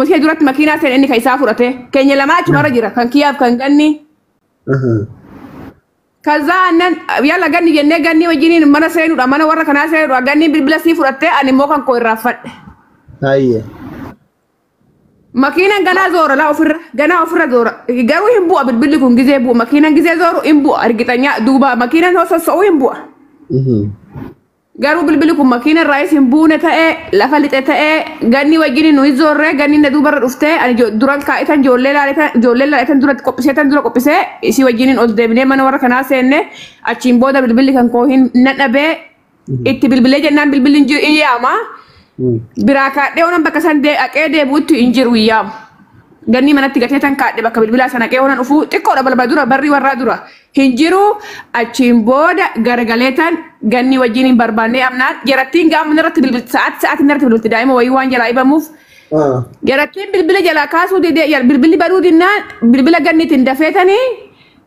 Ishee duratti makiinaa seen inni kan isaa fudhate. Keenya lamaa achumarra jira kan kiyyaaf kan ganni. Kazaa annan yalla ganni jennee ganni wajjiniin mana seenuudha, mana warra kanaa seenuudha. Ganni bilbila sii fudhattee ani immoo kan koo irraanfadhe. Hayyee. Makiinaan ganaa zoora laa ofirra, ganaa ofirra zoora. Garuu hin bu'a, bilbilli kun gizee bu'u, makiinaan gizee zooru hin bu'a, argitanya duuba makiinaan hoo sossoo'u hin bu'a. Garuu bilbilli kun makiina irraayis hin buune ta'ee lafa lixe ta'ee ganni wajjin nuyi zoorree ganni na duubarra dhuftee ani duran kaa'itan ijoollee laaletan, ijoollee laaletan duratti qophiseetan dura qophisee isii wajjiniin ol deebinee mana warra kanaa seenne. Achiin booda bilbilli kan koo hin nan dhabee, itti bilbilee jennaan bilbilli hin jiru, hin yaama. Biraa kaadhee onan bakka san dhaqee deebi'utti hin jiru, hin yaamu. Ganni manatti gatee tan kaadhe bakka bilbilaa sana dhaqee onan dhufuu xiqqoodha, balbala dura, barri warraa dura hin jiru. Achiin booda garagalee tan ganni wajjin hin barbaannee amnaan jarattiin gaafa narratti bilbilti, sa'aati sa'aati narratti bilbilti, daa'ima wayii waan jalaa ibamuuf. Jarattiin bilbila jalaa kaasuu didee, bilbilli baduu dinnaan bilbila ganniitiin dafeetanii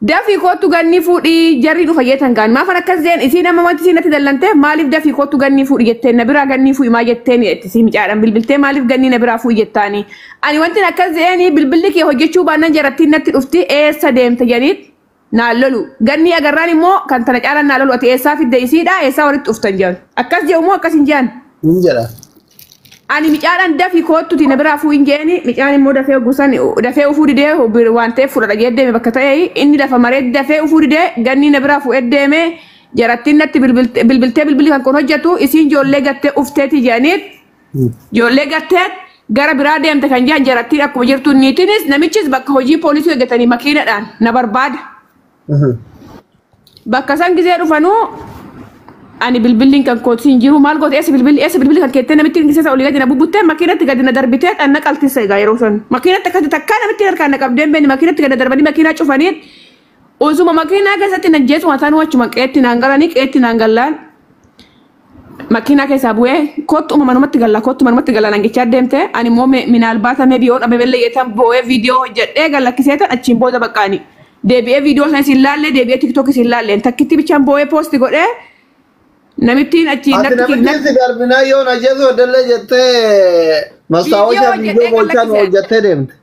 dafii kootu ganni fuudhii jarri dhufa jeetan gaan maafan akkas jeen. Isiin amma wanti isiin natti dallantee maaliif dafii kootu ganni fuudhi jetteen, na biraa ganni fuudhi maa jetteen itti si micaadhaan bilbiltee maaliif ganni na biraa fuudhi jettaani. Ani wanti akkas jeeni bilbilli kee hojjechuu baannaan jarattiin natti dhufti, eessa deemte janiit naan lolu. Ganni agarraan immoo kan tana caalaan naan lolu, ati eessaa fidde isiidha, eessaa walitti dhuftan jedhan. Akkas jedhu moo akkas hin jedhan? Hin jedha. Ani micaadhaan dafii koottuti na biraa fuudhin jeeni, micaan immoo dafee gusan dafee ufuu didee waan ta'eef fudhadha jee deeme. Bakka ta'e inni lafa maree dafee ufuu didee ganni na biraa fuudhee deeme. Jarattiin natti bilbiltee bilbilli kan kun hojjetu isiin ijoollee gattee ufteeti jedhaniit, ijoollee gattee gara biraa deemte kan jedhan jarattiin. Akkuma jirtu niitinis namichis bakka hojii poolisii hojjetanii makiinadhaan na barbaada. Bakka san gizee dhufanuu ani bilbilliin kan kooti hin jiru, maal goote, eessa bilbilli, eessa bilbilli kan keettee namitti keessa olii gadi na bubbuttee makiinatti gadi na darbitee dhanna qaltisa. Egaa yeroo san makiinatti akkatti takkaa namitti harkaan na qabdeen beeni makiinatti gadi na darbanii makiinaa cufanii osuma makiinaa keessatti na jeesuma taanuu achuma qeetti naan galanii qeetti naan gallaan makiinaa keessaa bu'ee kottu manumatti galla, kottu manumatti galla naan jechaa deemte. Ani immoo minaalbaata mee biyoon dhabame yeetan boo'ee viidiyoo hojjedhee gallakkiseetan. Achiin booda baqqaani deebi'ee viidiyoo sana isin laallee, deebi'ee TikTok isin laallee takkitti bichaan boo'ee post godhee namittiin achiin Ati natti namichi si darbinaa yoo na jeesu hodhallee jettee mastaawwashaa viidiyoo viidiyoo hojjedhee boolchaan gallakkise. Hojjettee deemte.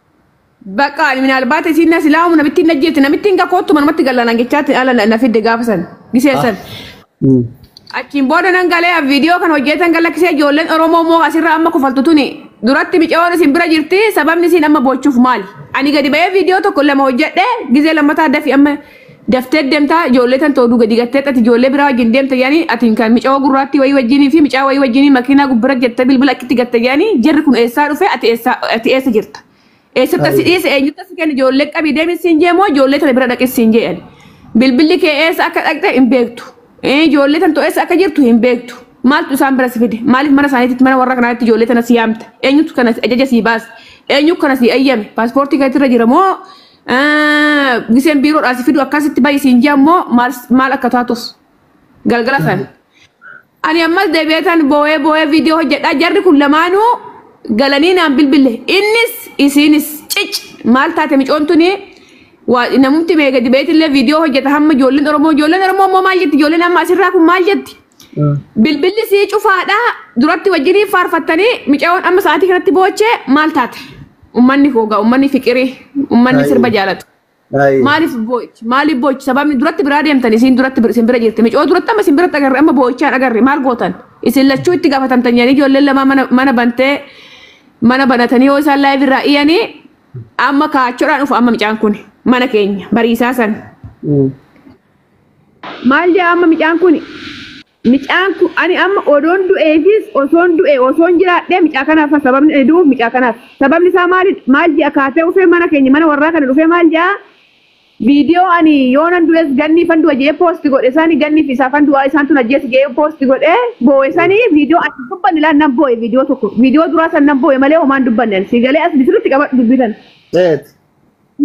Bakka ani minaalbaata isin na silaamu namittiin na jeette, namittiin ga kottu manumatti galla naan jechaatti ala na fidde gaafa san gisee san. Achiin booda nan galee viidiyoo kan hojjetan galakkisee. Ijoolleen Oromoo immoo asirraa amma kofaltu tuni duratti micaa'oon isin bira jirti, sababni isin amma boochuuf maali? Ani gadi ba'ee viidiyoo tokko lama hojjedhe, gizee lammataa dafi amma daftee deemtaa ijoollee tan tooduu gadi gattee ati ijoollee biraa wajjin deemta yaani ati kan micaa'oo gurraattii wayii wajjinii fi micaa'oo wayii wajjinii makiinaa gubbira jettee bilbila akkitti gatte yaani jarri kun eessaa dhufe, ati eessaa, ati eessa jirta? Eessatti asi dhiise, eenyutti asi kenna, ijoollee qabii deemi siin jee moo ijoollee tana bira dhaqi siin jee? Bilbilli kee eessa akka dhaqxe hin beektu. Ijoollee tan eessa akka jirtu hin beektu. Maaltu isaan bira si fide? Maaliif mana isaaniitti, mana warra kanaatti ijoollee tana si yaamte? Eenyutu kana ajaja sii baase? Eenyu kana si ayyame? Paaspoortii kan irra jira moo giseen biiroodhaa si fidu akkasitti bayi siin jee ammoo maal maal akka taatuuf galgala sana. Ani ammas deebi'ee tan boo'ee boo'ee viidiyoo hojjedhaa, jarri kun lamaanuu galanii naan bilbille, innis isiinis cic maal taate micoon tuni waa namumti mee gadi beetillee viidiyoo hojjeta. Hamma ijoolleen Oromoo immoo maal jetti? Ijoolleen amma asirraa kun maal jetti? Bilbilli sii cufaadha duratti wajjinii faarfattanii micaa'oon amma sa'aatii kanatti boochee maal taate? Ummanni koogaa, ummanni fiqirii, ummanni sirba jaalatu. Maaliif boochi? Maaliif boochi? Sababni duratti biraa deemtan, isiin duratti isin bira jirti. Micoo duratti amma isin biratti agarre, amma boo'ichaan agarre, maal gootan? Isin lachuu itti gaafatamtan jedhanii ijoolleen lama mana bantee mana banatanii yoo isaan live irraa iyyanii amma kaachoodhaan dhufu amma micaan kun mana keenya bariisaa san. Maal jedha amma micaan kun? Micaan kun ani amma odoon du'eefis osoon du'e osoon jiraadhee micaa kanaaf, sababni ani du'uuf micaa kanaaf. Sababni isaa maali? Maal jedha? Kaatee dhufee mana keenya, mana warraa kana dhufee maal jedha? Viidiyoo ani yoonan du'es ganni fan du'a jee post godhe sani, ganni fi isaa fan du'a isaan tun ajjeese jee post godhe boo'e sani, viidiyoo ati dubbanne laan nan boo'e, viidiyoo tokko viidiyoo duraa san nan boo'e malee homaan dubbanne si galee as sirriitti qabadhu dubbitan.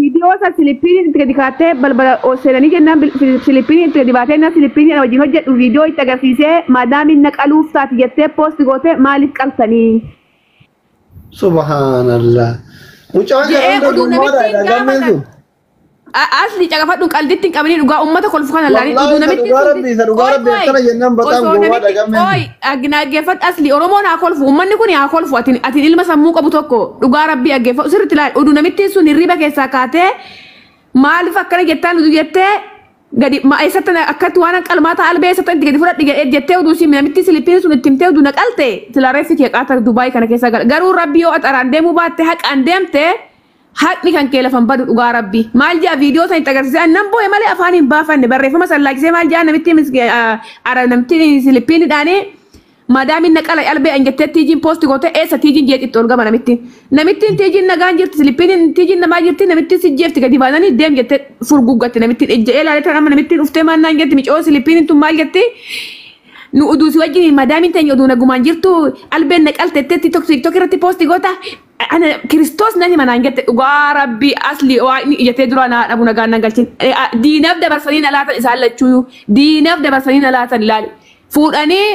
Viidiyoo san silippiiniin itti gadi kaattee balbala ol seenanii jennaan silippiiniin itti gadi baatee jennaan silippiiniin ana wajjin hojjedhu viidiyoo itti agarsiisee maadaamiin na qaluuf taati jettee post goote, maaliif qaltanii? Subhaanallah. Mucaan Je'ee kana hunda oduu gurmaadha namittiin gammeen gaafatan. sun. Asli caqafadhu qalditti hin qabanii dhugaa uummata kolfu kana laalii Wallaahi oduu isa namitti dhugaa rabbii isa dhugaa rabbii akkana jennaan bataan osoo gowwaa namitti dhagameen. oi dhaggeeffadhu asli Oromoon haa kolfu uummanni kun haa kolfu atin ilma sammuu qabu tokko dhugaa rabbii dhaggeeffadhu sirriitti ilaali oduu namitti sun hirriba keessaa kaatee maaliif akkana jettaan oduu jettee gadi ma eessatti akkatti waan qalmaata albee eessatti itti gadi fudhadhi jettee oduu si namitti silippiin sun itti himtee oduu naqalte tilareessi kee qaata Dubaay kana keessa gala garuu rabbii yoo axaraan deemuu baatte haqaan deemte haqni kan kee lafan badu dhugaa rabbi maal jaa viidiyoo san itti agarsiisee annan boo'e malee afaan hin baafanne barreeffama san laakisee maal jaa namitti namitti silippiin hidhaanii madaamin naqala albee an jettee tiijiin poosti goote eessa tiijiin jeexitti ol gama namittiin namittiin tiijiin nagaan jirti silippiin tiijiin namaa jirti namittiin si jeefti gadi baananii deem jettee furguggatte namittiin ejja'ee ilaalee tan amma namittiin dhuftee maal naan jetti micoo silippiin tun maal jetti nu oduu si wajjin madaamin teenya oduu nagumaan jirtu albeen naqalte tiktok irratti poosti goota ana kiristoos nan hima naan jette dhugaa rabbi asli waan ijattee dura naa dhabu nagaan nan galchin diinaaf dabarsanii na laatan isaan lachuu diinaaf dabarsanii na laatan ilaali fuudhanii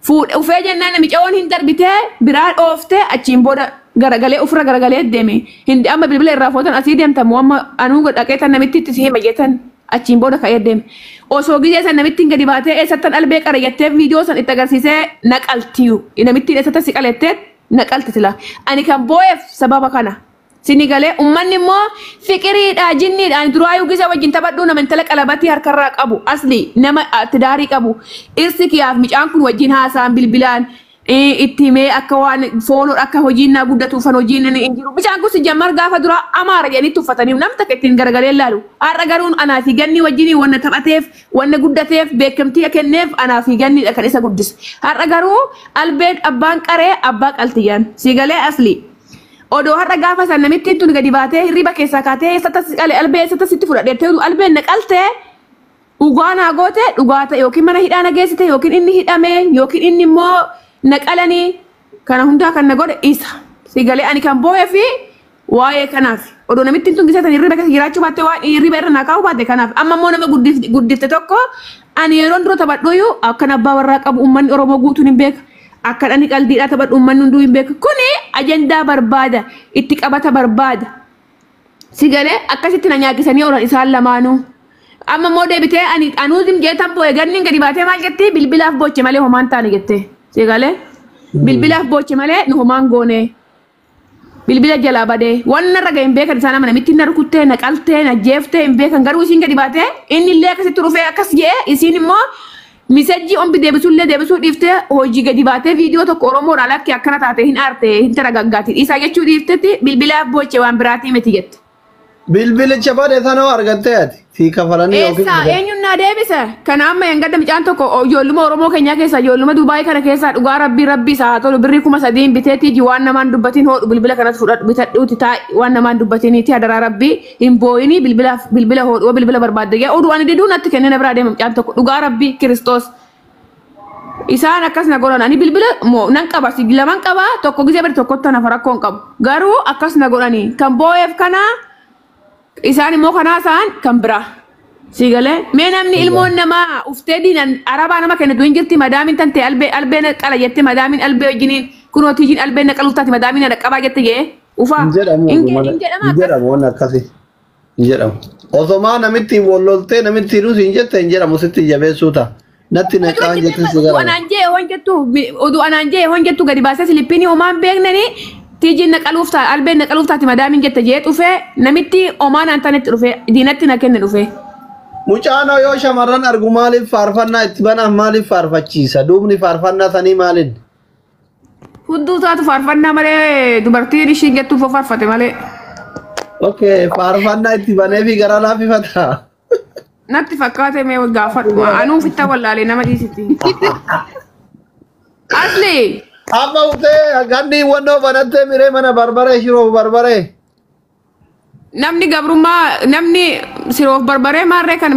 fuudhe ufee jennaan namicawoon hin darbitee biraa dhooftee achiin booda garagalee ofirra garagalee deeme hindi amma bilbila irraa footan asii deemtamu amma anuu dhaqee tan namitti itti si hima jettan achiin booda ka'ee deeme osoo gizee san namittiin gadi baatee eessattan albee qara jettee viidiyoo san itti agarsiisee naqaltiyu namittiin eessattan si qalettee naqalti sila ani kan boo'eef sababa kana sini galee ummanni immoo fiqiriidha jinniidha duraayyuu gisa wajjin taphadhuu nama intala qalabatii harkarraa qabu asli nama tidaarii qabu irsi kiyaaf micaan kun wajjin haasa'an bilbilaan itti himee akka waan foonoo akka hojiin naa guddatuufan hojiin hin jiru micaan kun si jammar gaafa duraa amaara jedhanii tuffatanii nam takka ittiin garagalee laalu har'a garuun anaa fi ganni wajjin wanna taphateef wanna guddateef beekamtii kenneef anaa fi ganniidha kan isa guddise har'a garuu albeen abbaan qaree abbaa qaltiyyaan si galee asli. Odoo har'a gaafa san namittiin tun gadi baatee hirriba keessaa kaatee eessatti si qale albee eessatti sitti fudhadheettee albeen naqaltee dhugaa naa goote dhugaa ta'e yookiin mana hidhaa na geessite yookiin inni hidhame yookiin inni immoo naqalanii kana hundaa kan na godhe isa. Si galee ani kan boo'ee fi waa'ee kanaaf odoo namittiin tun gisee tan hirriba keessa jiraachuu baatte waan hirriba irra naa kaa'uu baatte kanaaf amma immoo nama guddifte tokko ani yeroon dura taphadhuyyuu akkan abbaa warraa qabu uummanni Oromoo guutuun hin beeka. Akka dhani qaldiidhaa taphadhu uummanni hunduu hin beeku. Kuni ajandaa barbaada. Itti qabata barbaada. Si galee akkasitti na nyaachisanii oolan isaan lamaanuu. Amma immoo deebitee ani anuu zim jeetan boo'e ganniin gadi baatee maal jetti bilbilaaf booche malee homaan taane jette. Si galee bilbilaaf booche malee nu homaan goone. Bilbila jalaa badee waan narra ga'e hin beekan isaan amma namitti na rukuttee na qaltee na jeeftee hin beekan garuu isiin gadi baatee inni illee akkasitti dhufee akkas jedhee isiin immoo misejjii ombi deebisuullee deebisuu dhiiftee hojii gadi baatee viidiyoo tokko Oromoodhaan lakki akkana taate hin aarte hin taragaggaati dhiisaa jechuu dhiiftetti bilbilaaf booche waan biraatii miti jette. Bilbilicha bade sana argattee ati sii kafalanii yookiin Eessaa eenyuun naa deebisa? Kana amma yangadda mucaan tokko ijoolluma Oromoo keenyaa keessaa ijoolluma Dubaayii kana keessaa dhugaa rabbii rabbii isaa haa tolu birrii 3000 biteetii waan namaan dubbatiin hoodhu bilbila kanas fudhadhu bitadhuuti taa'i waan namaan dubbatiniiti hadaraa rabbii hin boo'inii bilbilaaf bilbila hoodhu bilbila barbaadde yaa oduu ani diduu natti kennee na biraa deema mucaan tokko dhugaa rabbii Kiristoos. Isaan akkas na godhan ani bilbila moo nan qaba si laman qaba tokko gisee bari tokkotti nafa rakkoo hin qabu garuu akkas na godhanii kan boo'eef kana isaan immoo kanaa isaan kan biraa. Si galee mee namni ilmoon namaa uftee diinan arabaa nama kennitu hin jirti madaamin tan ta'e albee albee na qala jette madaamin albee wajjiniin kunoo tiijiin albee na qaluuf taate madaamin na dhaqqabaa jette jee ufaa hin jedhamu hin hin jedhama akkas. jedhamu waan akkasii hin jedhamu. Osomaa namitti walloltee namitti hidhuus hin jette hin jedhamu sitti jabeessuu ta'a. Natti naqaan jette si Oduu gara. anaan jee hoon jettu oduu anaan jee hoon jettu gadi baasee silippiinii homaan beeknanii tiijiin na qaluuf taate albeen na qaluuf taate madaamin jette jee dhufee namitti homaan aan taanetti dhufee diinatti na kenne dhufee. Mucaan yoo shamarran argu maaliif faarfannaa itti banaaf maaliif faarfachiisa? Duubni faarfannaa sanii maaliin? Hudduu taatu faarfannaa malee dubartiin ishiin jettuuf of faarfate malee. Okay, faarfannaa itti banee fi gara laaffifata. Natti fakkaate mee gaafadhu. Anuu fitta wallaalee nama dhiisitti. Asli Amma utee gandii wannoo banattee miree mana barbaree shiroo barbaree. namni gabrummaa namni siroof barbaree maarree kan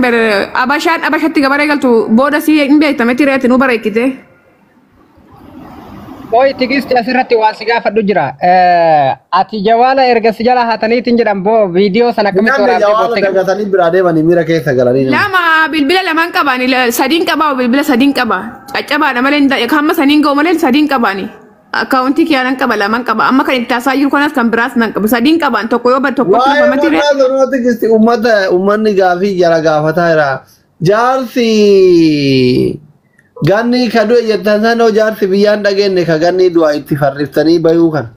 abashaan abashatti gabaree galtu booda si hin beektametti reetti nu bareechite. Oi Tigisti asirratti waan si gaafadhu jira. Ati jawaala erga si jala hataniitiin jedhan boo viidiyoo sana akkamitti Namni waraabdee jawaala boottee dagatanii biraa deemanii miira keessa galanii. Lama bilbila lamaan qabaani sadiin qabaa bilbila sadiin qaba. Caccabaadha malee hamma saniin ga'u malee sadiin qabaani. Akkaawuntii kiyyaa nan qaba, laman qaba. Amma kan itti haasaa jiru kanas kan biraas nan qaba. Sadiin qaban, tokko yoo bade tokkotti Waa'ee lafamatti warraa sonooti gisti uummata uummanni gaafii jara gaafataa jira. Jaarsi ganni ka du'e jettan sanoo jaarsi biyyaan dhageenye ka ganni du'a itti farriftanii bayuu kana.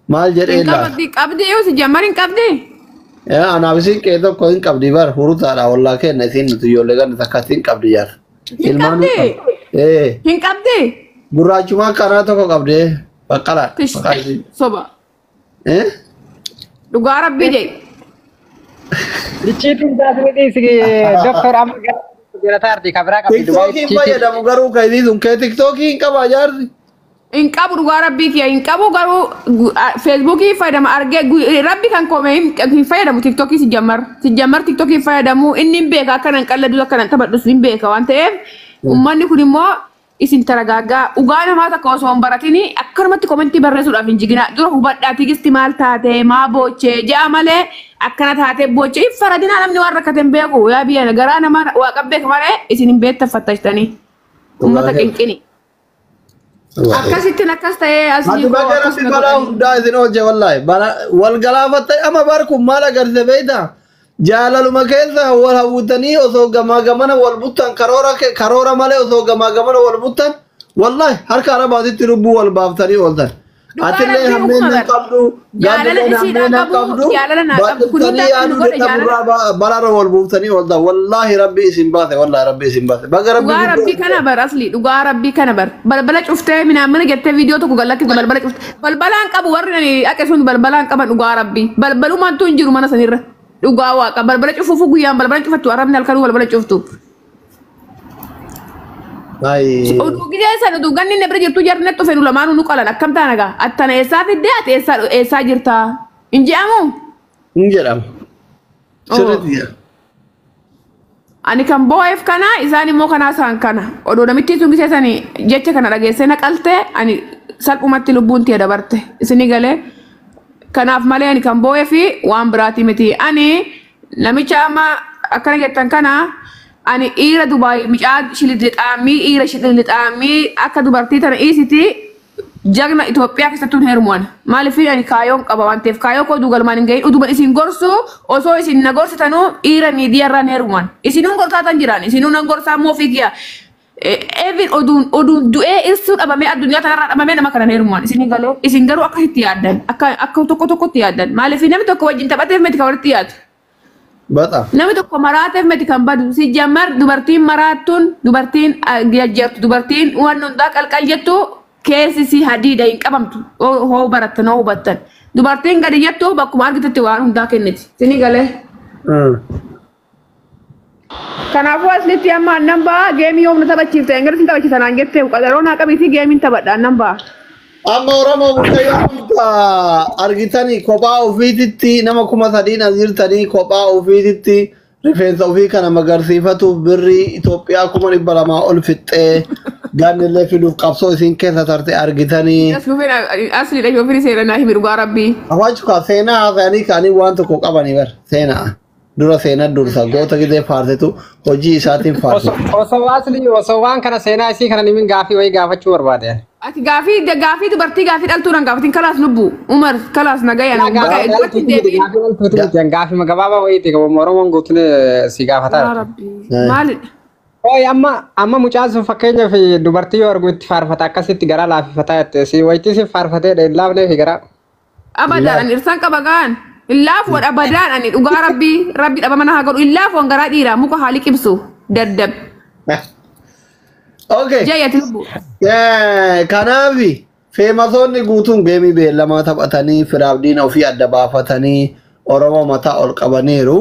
Maal jedhee Hin laata? qabdi, qabdi yoo si jammar hin qabdi. Anaaf isin qe'ee tokko hin qabdi bar hurutaadha wallaa kenna isin nuti ijoollee ganni takka hin qabdi jaarsa. Hin Ilmaan qabdi. Hin qabdi. Gurraachumaa karaa tokko qabdi baqqalaa. Tish. Soba. Eh? Dhugaa rabbii jedhe. Icciitiin taasifame dhiisi doktor amma gara jirataa arti kan biraa qabdi Dubaay. Tiktookiin fayyadamu garuu kan isii sun kee tiktookii hin qabaa jaarsi. Hin qabu, dhugaa rabbii kiyya hin qabu, garuu feesbuukii fayyadama argee rabbi kan koome hin fayyadamu tiktookii si jammar. Si jammar tiktookii fayyadamu inni hin beeka, akka nan qalladus akka nan taphadhus hin beeka waan ta'eef uummanni kun immoo isin taragaaggaa dhugaa namaa takka osoo hin baratini akkanumatti komentii barreessuudhaaf hin jigina. Dura hubadhaa, Tigisti maal taate, maa boochee ja'a malee akkana taate boochee hin faradinaa. Namni waan rakkate hin beeku, yaa biyya garaa namaa waaqa beeka malee isin hin beektan fattashtanii. Uummata qinqini. Akkasittiin akkas ta'ee asii Ati baga rabbi balaa hundaa isin oolche wallaahi. Wal galaafattanii amma bar kun maal agarsiise beektaa? Jaalaluma keessa wal hawwitanii osoo gamaa gamana wal buttan, karoora karoora malee osoo gamaa gamana wal buttan, wallaahi harka arabaatitti lubbuu wal baaftanii ooltan. Dhugaa Atillee rabbii hammeen dhuguma hin bar. qabdu, Jaalala gaadilleen isiidhaa hammeen hin qabu, qabdu, jaalala naa qabdu. Kun baay'isanii hundaa kan nu yaaduu godhe dadhaburraa jaalala. balaarra wal buuftanii ooltan. Wallaahi rabbi isin baase, wallaahi rabbi isin baase. Baga rabbi Dhugaa gidduu rabbii kana bar, asli dhugaa rabbii kana bar. Balbala cuftee minaamina jettee viidiyoo tokko gallakkifte balbala cuftee. Balbalaan qabu warri ani aqe sun balbalaan qaban, dhugaa rabbii. Balbalumaantu hin jiru mana sanirra. Dhugaa waaqa balbala cufuufu guyyaan balbala cufattu, arrabni halkanuu balbala cuftu. Ayi. Oduu gisee sana oduu ganni inni bira jirtu jarri natti dhufe nu lamaanuu nu qalan, akkam taana gaa? Attana eessaa fiddee, ati eessaa eessaa jirtaa? Hin je'amu? Hin jedhamu. Sirriitti jedha. Ani kan boo'eef kana, isaan immoo kanaa isaan kana. Odoo namitti sun gisee sani jecha kana dhageessee naqalte ani salphumatti lubbuun tiyya dabarte. Isini galee kanaaf malee ani kan boo'ee fi waan biraati miti. Ani namicha amma akkana jettan kana, ani dhiira Dubaay micaa shilixaamii dhiira shilixaamii akka dubartii tana dhiisiti jagna Itoophiyaa keessattuu hin heerumuan. Maaliif ani kaayoon qaba waan ta'eef kaayoo koo duugalmaan hin gahin uduban isin gorsu osoo isin na gorsitanuu dhiira miidiyaa irraa hin heerumuan. Isinuun gorsaatan jiraan, isinuun nan gorsaa immoo ofii kiyya. Even oduun du'ee irsuu dhabamee addunyaa tanarraa dhabamee nama kana hin heerumuan. Isin galee isin garuu akka itti yaaddan, akka tokko tokkotti yaaddan. Maaliif namni tokko wajjin taphateef miti kan walitti yaadu. Bata. Namni tokko maraateef miti kan badu. Si jammar dubartiin maraattuun, dubartiin jajjartu, dubartiin waan hundaa qalqal jettu keessi si hadiida hin qabamtu. Hoo barattan, hoo hubattan. Dubartiin gadi jettu bakkuma argitetti waan hundaa kenniti. Sini galee. Kanaafuu aslitti amma annan ba'a geemii yoom na taphachiifte, Ingilisin taphachiisan aan jettee qadaroo naa qabiitii geemiin taphadha, annan ba'a. Amma Oromoo mucayyoo argitanii kophaa ofiititti nama 3000 as jirtanii kophaa ofiititti rifeensa ofii kana magarsiifatuuf birrii Itoophiyaa 200,000 ol fixxee gaannillee fiduuf qabsoo isin keessa tarte argitanii. Asli dha yoo seera naa himi, dhugaa rabbii. Hawaachuu seenaa haasa'anii ka'anii waan tokko qabanii bar seenaa. Dura seenaa dursa goota gidee faarsitu hojii isaatiin faarsitu. Osoo asli osoo waan kana seenaa isii kana nimin gaafii wayii gaafachuu barbaade. Ati gaafii dubartii gaafii dhaltuu nan gaafatin, kalaas lubbu Umar, kalaas nagaya nan baga duratti hin deebiin. Gaafii gabaabaa wayiiti qabu Oromoon guutuun si gaafataa. Yaa rabbii maalidha? Ooyi, amma mucaan sun fakkeenyaaf dubartii yoo argu itti faarfata, akkasitti garaa laafifataa jette, si wayitii si faarfatee hin laafnee fi garaa. Abadaan ani irsaan qaba gaan. Hin laafuun abadaan, ani dhugaa rabbii rabbii dhaba mana haa godhu, hin laafuun garaa dhiiraa muka haali qibsu daddab. Okay. Jayyati lubbu. Kanaafi feemasoonni guutuun geemii beellamaa taphatanii firaaf diina ofii adda baafatanii Oromoo mataa ol qabaniiru.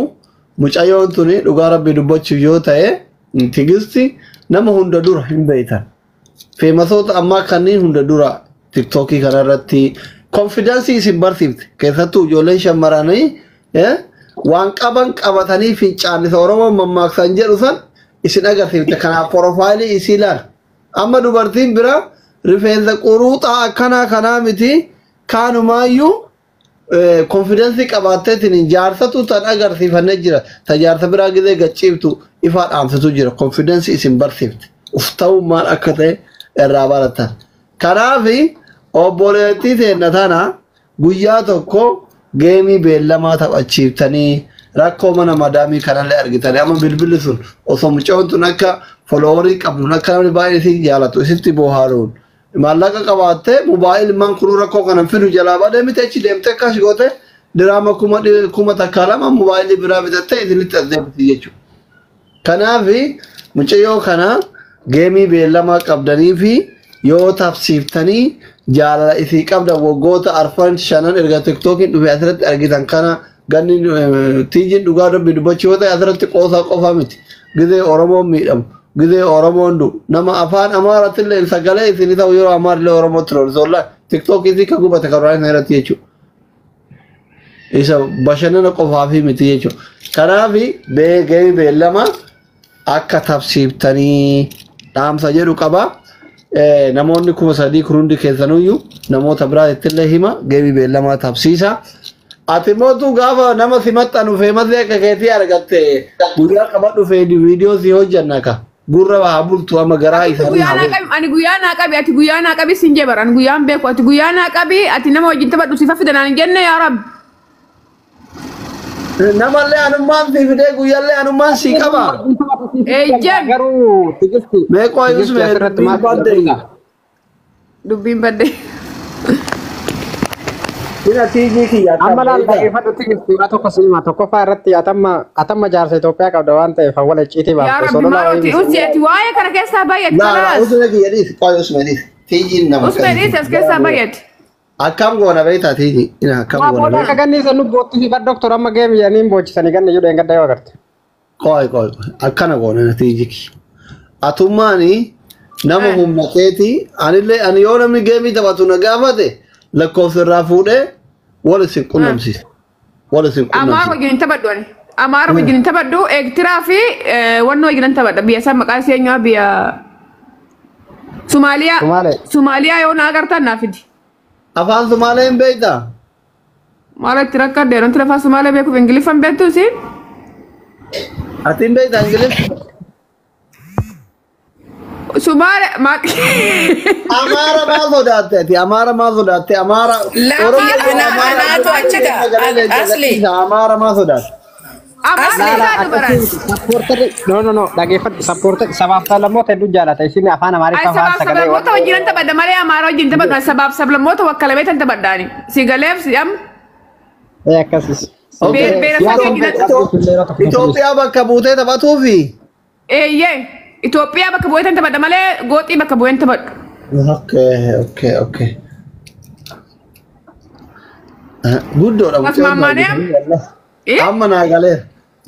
Mucayyoon tuni dhugaa rabbii dubbachuuf yoo ta'e Tigisti nama hunda dura hin beektan. Feemasoota ammaa kanneen hunda dura tiktookii kanarratti konfidaansii isin barsiifte, keessattuu ijoolleen shamarranii waan qaban qabatanii fincaannisa Oromoon mammaaksan jedhu san isin agarsiifte. Kanaaf porofaayilii isii ilaala. Amma dubartiin biraa rifeensa quruuxaa akkanaa kanaa miti, kaanumaayyuu konfidaansii qabaatteetiin jaarsatu tan agarsiifannee jira. Ta jaarsa biraa gizee gachiiftu ifaa dhaamsitu jira. Konfidaansii isin barsiifte. Uf ta'uu maal akka ta'e irraa baratan. Kanaafi Obboleettii teenna tana guyyaa tokko geemii beellamaa taphachiiftanii rakkoo mana madaamii kanallee argitanii amma bilbilli sun osoo mucaan tun akka foloowarii qabduun akka namni baay'ee isin jaalatu isitti bohaaruun maallaqa qabaattee mobaayil man kunuu rakkoo kana fidu jalaa badee miti achi deemtee akkas goote diraama 1002 mobaayilii biraa bitattee isinitti as deebiti jechuudha. Kanaaf mucayyoo kana geemii beellamaa qabdanii fi yoo tapsiiftanii jaalala isii qabdan waggoota arfan shanan erga tiktookiin dhufe asirratti argitan kana ganni tiijiin dhugaa dubbi dubbachuu yoo ta'e asirratti qoosaa qofa miti. Gizee Oromoon miidhamu, gizee Oromoon du'u, nama afaan Amaaraatti illee sagalee isinii ta'u yeroo Amaarri Oromootti loolu. Wallaahi tiktookii isii kan gubate kan duraan irratti jechuudha. Isa bashannana qofaafi miti jechuudha. Kanaaf geemii beellama akka tapsiiftanii dhaamsa jedhu qaba. Namoonni 3000 kun hundi keessanuyyuu namoota biraatti illee hima geemii beellamaa tapsiisa. Ati mootu gaafa nama si maxxanu feemasee akka keetii argatte guyyaa qabadhu feedi viidiyoo si hojjanna ka gurra haa bultu amma garaa isaanii Guyyaa haa naa bultu. qabi, ani guyyaa naa qabi, ati guyyaa naa qabi sin jee bara, ani guyyaan beeku, ati guyyaa naa qabi, ati nama wajjin taphadhu sifa fidanaan hin jenne yaa Rabbi. Namallee anummaan si fidee guyyaallee anummaan si qaba. Ejjen. Garuu tigisti. Mee qo'aa Tigisti Yusuf asirratti dubbiin maal badde. Dubbiin badde. Ina tiijii kiyya Amma akkam laal beektaa? dhaggeeffadhu tigisti waa tokko siima tokkoffaa irratti atamma jaarsa Itoophiyaa qabda waan ta'eef awwala icciitii Yaa baafte Rabbi solola maal wayii oti usi ati waa'ee kana keessaa baay'ate Laa laa kalaas. usme kiyya dhiisi qo'aa usme dhiisi. Tiijiin nama Usme dhiisi as keessaa baay'ate. Akkam goona beektaa tiijii? Ina akkam Waa goona booda akka beektaa? ganni isa nu boottu bar doktor amma geemi jedhanii boochisanii ganni jedhu eeggadda yoo agarte. Qo'aa qo'aa qo'aa akkana goona ina tiijii kiyya. Atummaani nama humna keetii anillee ani yoo namni geemii taphatu na gaafate lakkoofsa irraa fuudhee wal isin qunnamsiisa. Wal isin Amaara qunnamsiisa. wajjin hin taphadhu ani. Amaara wajjin hin taphadhu Eertiraa fi wannoo wajjin hin taphadha biyya san maqaan ishee eenyumaa biyya Somaaliyaa. Sumaalee. Somaaliyaa yoo na agartan naa fidi. Afaan Sumaalee hin beektaa? Maal itti rakkadde wanti lafaa Sumaalee beekuuf Ingiliffan beektu isiin? Ati hin beektaa Ingiliffa? Sumaalee maal Amaara maal sodaatte ati? Amaara maal sodaatte? Amaara Lakki Oromoo ana Amaara anaatu achi ta'a. Asli. Amaara maal sodaatte? Amaara Asli. sodaadhu baran. Sappoortarri no no no dhaggeeffadhu sappoortarri sabaaf sablammoota hedduu jaalata isin afaan Ay Amaariffaa afaan sabaaf sagalee sablammoota wajjin hin taphadha malee Amaara wajjin hin taphadhu. Sabaaf sablammoota wakkalamee tan taphadhaani. Si galeef si am Ee akkasis. Okay. Beera sadii wajjin Itoophiyaa bakka buutee taphatuufi? Eeyyee Itoophiyaa bakka bu'ee tan taphadha malee gooxii bakka bu'ee hin taphadhu. Okay. Guddoodha As mucaan maammaanee baay'ee. Amma naa galeera.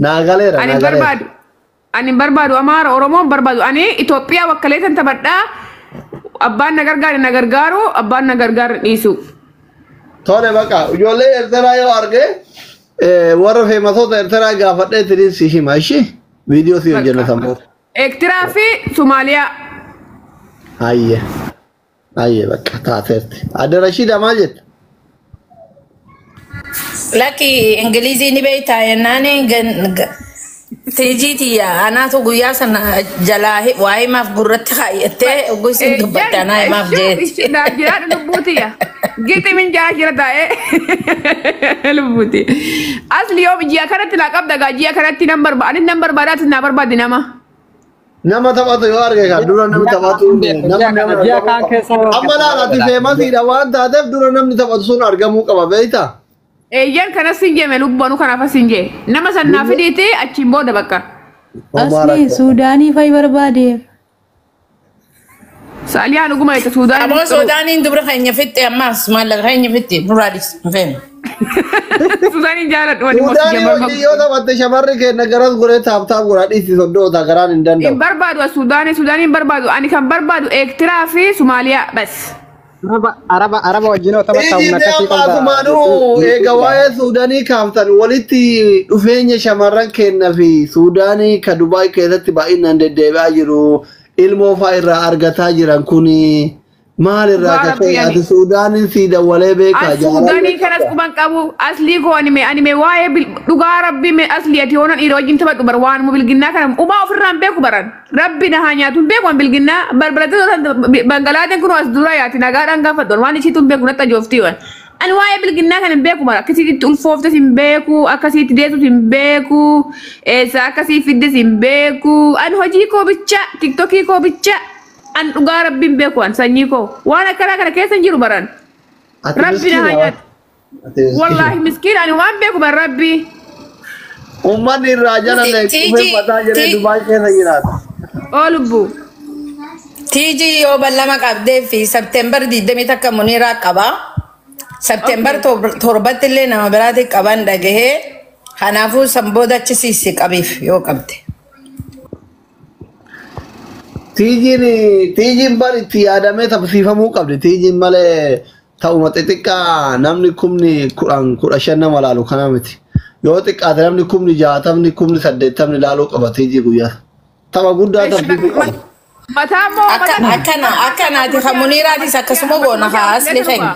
Naa galeera Ani naa hin galeera. barbaadu. Ani hin barbaadu Amaara Oromoo hin barbaadu. Ani Itoophiyaa wakkalee tan taphadhaa. Abbaan na gargaare na gargaaru abbaan na gargaare dhiisu. Tole baqa ijoollee Eertiraa yoo arge warra feemasoota Eertiraa gaafadhee tiriin si hima ishee viidiyoo si hojjenna sammuu. Eertiraa fi Somaaliyaa. Ayye. Ayye bakka taateerti. Adde Rashiida maal jette? Lakki Ingilizii ni beektaa jennaan tiijiitiyya anaatu guyyaa sana jalaa waa himaaf gurratti kaayyattee oguu isin dubbatte anaa himaaf jeetti. Jiraadha lubbuutiyya. Gixi min jaa jira taa'ee lubbuuti. Asli yoo ji'a kanatti naa qabda gaa ji'a kanatti nan barbaada. Anis nan barbaada atis naa barbaadi nama. Nama taphatu yoo arge kan dura namni taphatu nama nama Ji'a kaan keessa yoo amma laala ati feemasiidha waan taateef dura namni taphatu sun argamuu qaba beektaa? Eeyyan kanas hin jeeme lubbuanu kanaaf as hin jee. Nama san naa fidiiti achiin booda bakka. Asli Suudaanii fa'i barbaadeef. Saaliyaan dhuguma jette Suudaan. Aboo Suudaaniin dubra keenya fixxe ammaas maallaqa keenya fixxe nurraadhis hin feenu. Suudaaniin jaaladhu wani mootii Suudaanii wajjin yoo taphatte shamarri keenya garas goree taaptaap godhaa dhiisi soddoota garaan hin Hin danda'u. barbaadu Suudaanii Suudaanii hin barbaadu. Ani kan barbaadu Eertiraa fi Somaaliyaa bas. Araba araba araba wajjin yoo taphatta humna Ijillee akkasii amma qabda. asumaanuu eega waa'ee Suudaanii kaaftan walitti dhufeenya shamarran keenya fi Suudaanii ka Dubaay keessatti baay'inaan deddeebi'aa jiru ilmoo fa'aa irraa argataa jiran kuni Maal irraa Dhugaa akka rabbii ta'e ani. ati Suudaaniin sii dawwalee beekaa As Suudaanii kanas quban qabu aslii koo anime anime waa'ee dhugaa rabbii mee aslii ati hoonan dhiira wajjin taphadhu bar waanuma bilginnaa kana umaa ofirraa hin beeku baran rabbi na haa nyaatu hin beeku an bilginnaa barbaadate bangalaateen kun as dura yaati nagaadhaan gaafadhu waan ishiitu hin beeku natti ajooftii waan ani waa'ee bilginnaa kana hin beeku bara akkasitti ulfooftes hin beeku akkasitti deetus hin beeku eessa akkasii fiddes hin beeku ani hojii koo bicha tiktokii koo bicha an dhugaa rabbi hin beeku an sanyii koo waan akkanaa kana keessa hin jiru baran. Ati Rabbi na miskiina haa waan. nyaatu. Ati miskiina. Wallaahi miskiin ani waan beeku bar rabbi. Uummanni irraa jala Tiiji dhufee mataa jedhee Dubaay keessa jiraata. Oo lubbuu. Tiiji yoo ballama qabdee fi September 21 Muniiraa qaba. September 7tti illee nama biraati qaban dhagahee kanaafuu san booda achi siisi qabiif yoo qabde. Tiijiin tiijiin bar itti yaadamee taphsiifamuu qabdi. Tiijiin malee ta'uma xixiqqaa namni 10,000 15,000 nama laalu kana miti. Yoo xiqqaate namni 60,000 80,000 laaluu qaba tiijii guyyaa. Tapha guddaa taphsiisuu qaba. Mataa moo Akka akkana akkanaati kan Muniiraatis akkasuma goona haa asli keenya.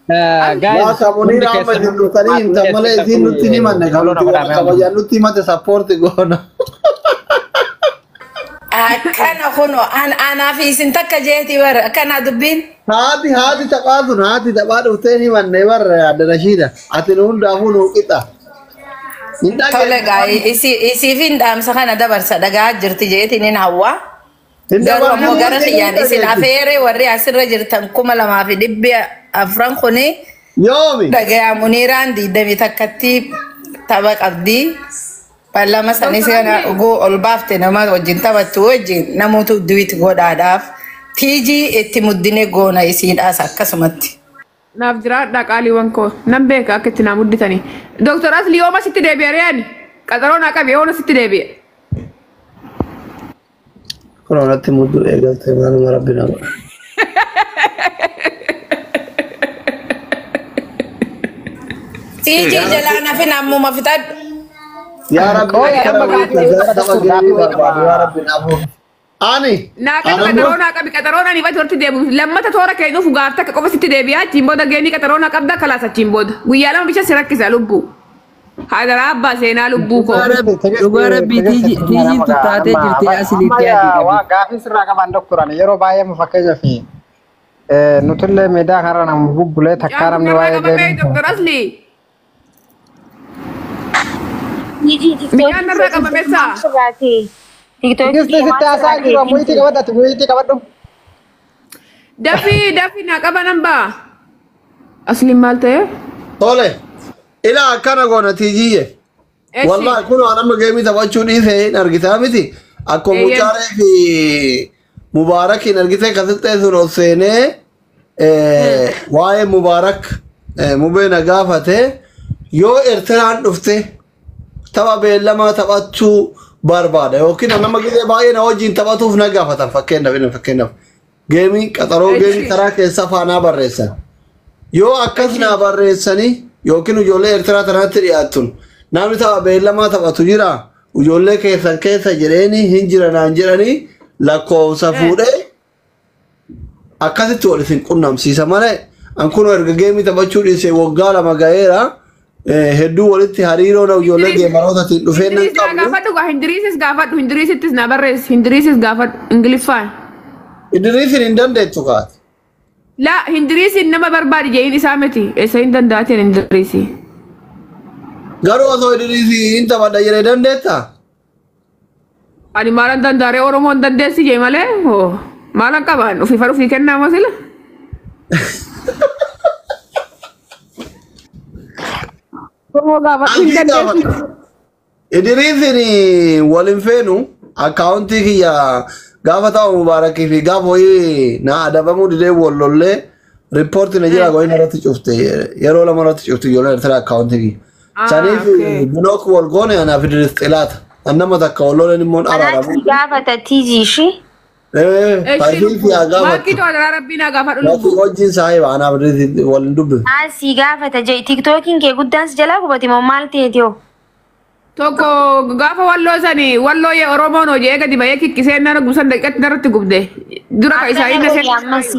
Waa Guys, kamuniin amma isin dhuftanii himtan malee isin nutti hin himanne kan nuti waan kabajaan nutti himate sappoorti goona. Akkana kuno anaa fi isin takka jeeti bara akkana dubbiin. Haati haati taphaa sun haati taphaa dhuftee hin himanne barra adda rashiida. Ati nu hundaafuu nu qixa. Hin Tole dhageenye. gaa isiif hin dhaamsa kana dabarsa dhagaa jirti jeetiin hin hawwaa. Hin Garuu ammoo dabarsin gara hin kiyyaan isin dhageessi. afeeree warri asirra jirtan 2400 kuni Yoomi. dhagayaa Muniiraan 21tti tapha qabdi. Ballama sanis kana dhuguu ol baafte nama wajjin taphattu wajjin namoota duwit godhaadhaaf. Tiijii itti muddine goona isiidhaas akkasumatti. Naaf jiraadhaa qaaliiwwan koo nan beeka akka itti naa mudditanii. Dooktar Asli yooma sitti deebi'e re'ani? Qaxaroo naa qabe yooma sitti deebi'e? Kun irratti mudduu eegalte maaluma rabbi nama. Tiijii jalaa nafin ammuma fixadhu. Yaa rabbi Qoya akkana amma walitti gaafii tapha taphattu geemii gaafii wayii barbaadu qaba. yaa rabbi naaf. Ani. Naa qabi qaxaroo naa qabi qaxaroo naa nifati horti deebi'u. Lammata toora kee dhufu gaaf takka qofa sitti deebi'a achiin booda geemii qaxaroo naa qabda kalaas achiin booda. Guyyaa lama bisha si rakkisa lubbuu. Hadaraa abbaa seenaa lubbuu koo. Dhugaa rabbii tiijiin tuttaatee jirti asiliitti yaaduu qabdi. Waa gaafii sirraa qaban doktoran yeroo baay'ee fakkeenyaaf nutullee miidiyaa kanarra nama bubbulee takkaa namni waa'ee qabamee geemii. Dooktar Asli. Miidhaan narraa qabame saa? Tigisni sitti haasaa jiru muyitii qabadhati muyitii qabadhu. Dafii dafii naa qaba nan ba'a. Asliin maal ta'e? Tole. Ilaa akkana goona tiijiyye. Eessi. Wallahi kun waan amma geemii taphachuu dhiise hin argitaa miti. Akkuma Eeyyee. mucaaree fi Mubaarakiin argitee kasixxee sun ol seenee waa'ee Mubaarak mubee na gaafate yoo Eertiraan dhufte tapha beellamaa taphachuu barbaada yookiin nama gizee baay'ee na wajjin taphatuuf na gaafatan fakkeenyaaf inni fakkeenyaaf geemii qaxaroo geemii karaa keessa faanaa barreessan. Yoo akkas naa barreessanii yookiin ijoollee Eertiraa tanatti dhiyaattun namni tapha beellamaa taphatu jira ijoollee keessan keessa jedheeni hin jira naan jedhanii lakkoofsa fuudhee akkasitti wal isin qunnamsiisa malee an kun erga geemii taphachuu dhiise waggaa 2 ga'eera hedduu walitti hariiroo na ijoollee geemarootaatiin dhufee nan Hindiriis naa qabu. gaafadhu gaa hindiriisis gaafadhu hindiriisittis naa barreessi hindiriisis gaafadhu ingiliffaan. Idriisin hin dandeettu kaate. Laa hindiriisin nama barbaadi jeeyin isaa miti eessa hin danda'ateen hindiriisi. Garuu osoo Idriisii hin taphadha jedhee dandeettaa? Ani maalan danda'aree Oromoo hin dandeessi jee malee hoo maalan qabaan ofiifa ofii kennaa moo sila? Oromoo gaafadhu hin dandeessi. Idriisin wal hin feenu akkaawuntii kiyya gaafa ta'u mubaarakii fi gaafa wayii na adabamuu didee wal lollee riippoortii na jira goyin irratti cufte yeroo lama irratti cufte ijoolleen Eertiraa akkaawuntii kiyya. Ah, Saniif okay. bilook wal goone anaaf Idriis xilaata. An nama takka wal loleen immoo hin araaramu. Anaatti gaafata tiijii ishii. Faayidii fi haa Maakii gaafattu. to'ataraa rabbii naa gaafadhu Maakii lubbuu. wajjin saahiba anaaf Idriis wal hin dubbifne. Aan si gaafata jee tiktookiin kee guddaan si jalaa gubate moo maal ta'eeti hoo? Tokko gaafa walloo sani walloo yee Oromoon hojii gadi bahee kikkisee nara gusan daqiiqatti narratti gubde. Dura ka isaa Akkana inni godhi ammas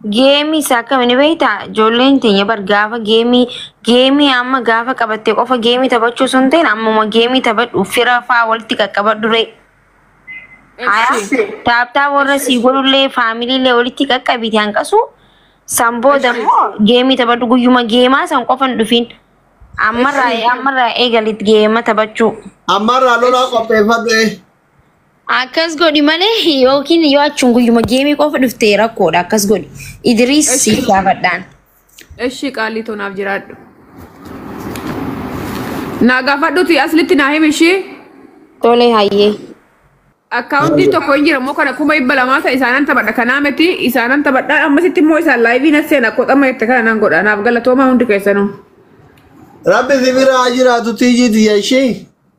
Geemii isaa akkamiin beektaa? Ijoolleen teenya bar gaafa geemii amma gaafa qabattee qofa geemii taphachuu sun ta'in ammuma geemii taphadhu fira faa walitti qaqqabadhu ree. Taaptaa warra sii godhullee faamiliilee walitti qaqqabite hanqasu san booda immoo geemii taphadhu guyyuma geemaa san qofa hin dhufin. Ammarraa eegalitti geema taphachuu. Ammarraa lolaa qopheeffadhu. Akkas godhi malee yookiin yoo achuun guyyuma geemii qofa dhuftee rakkoodha akkas godhi. Idriis siif gaafadhaan. Eshi qaalii tonaaf jiraadhu. Naa gaafadhuti aslitti naa himi ishii. Tole hayyee. Akkaawuntiin tokko hin jira immoo kana 200,000 ta'e isaanan taphadha kanaa miti isaanan taphadha ammasitti immoo isaan laayivii na seena qoxama jette kana nan godha naaf galatoomaa hundi keessanuu. Rabbi si bira haa jiraatu tiijii ishee.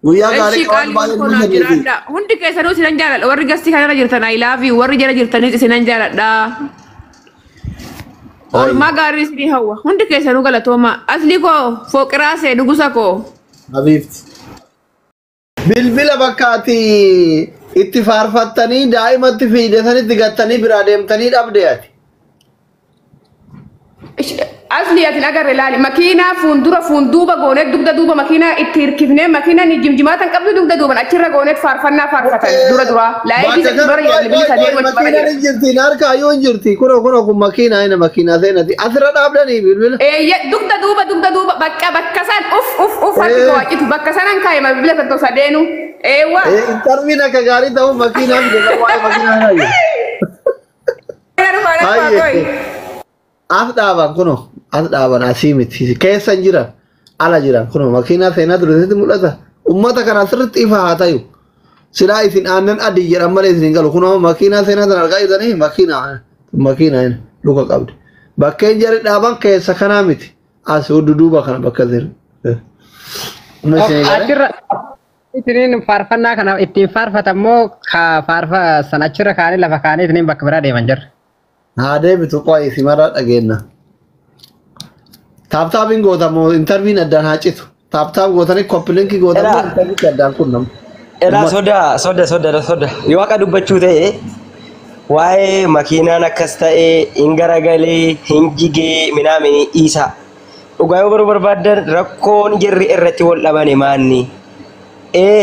Guyyaa gaarii Eshi qaban qaalii baay'ee tonaaf nama jiraadha hundi keessanuu isinan jaaladha warri gastii kanarra jirtan I love you warri jala jirtanis isinan jaaladha. Oolmaa gaarii isinii hawwa hundi keessanuu galatoomaa asli koo fooqiraasee dhugusa koo. Habiibti. Bilbila bakka ati itti faarfattanii daa'imatti fiidesanitti gattanii biraa deemtanii dhabde ati. Asli ati agarre laali makiinaa fuuldura fuulduuba gooneet dugda duuba makiinaa itti hirkifnee makiinaa ni jimjimaatan qabdu dugda duuban achirra gooneet faarfannaa faarfatan dura duraa laayivii Bakka sadii bara kana jedhan bilisa sadii wajji bara makiinaan jedhan. hin jirti harka ayyuu hin jirti kunoo kunoo kun makiinaa ina makiinaa seenati asirra dhaabdanii bilbila. Eeyya dugda duuba bakka bakka san uf uf uf harki koo waaqitu bakka sanan kaa'e bilbila tokko sadeenu eewwa. Intarviin akka gaarii ta'u makiinaa fide waa'ee makiinaa kana jiru. As dhaaban kunoo as dhaaban asii miti keessa hin jiran ala jiran kunoo makiinaa seenaa ture sitti mul'ata ummata kana sirriitti ifa haa ta'u silaa isin aannan adii jedhan malee isin hin galu kunoo makiinaa seenaa sana argaa jirtanii makiinaa luka qabdi bakkeen jarri dhaaban keessa kanaa miti as duuba kana bakka seenu. Achirra ittiin faarfannaa kana ittiin faarfatammoo faarfa san achirra kaanii lafa kaanii ittiin bakka biraa deeman jirra. Haa deebitu qo'ee simarraa dhageenna. Taaptaapiin gootamoo intarviin addaan haa citu. Taaptaap gootanii koppilinkii gootamoo intarviin addaan kunnamu. Elaa soda yoo akka dubbachuu ta'e waa'ee makiinaan akkas ta'e hin garagalee hin jigee minaamini dhiisa. Dhugaa yoo baruu barbaaddan rakkoon jirri irratti wal dhabane maanni.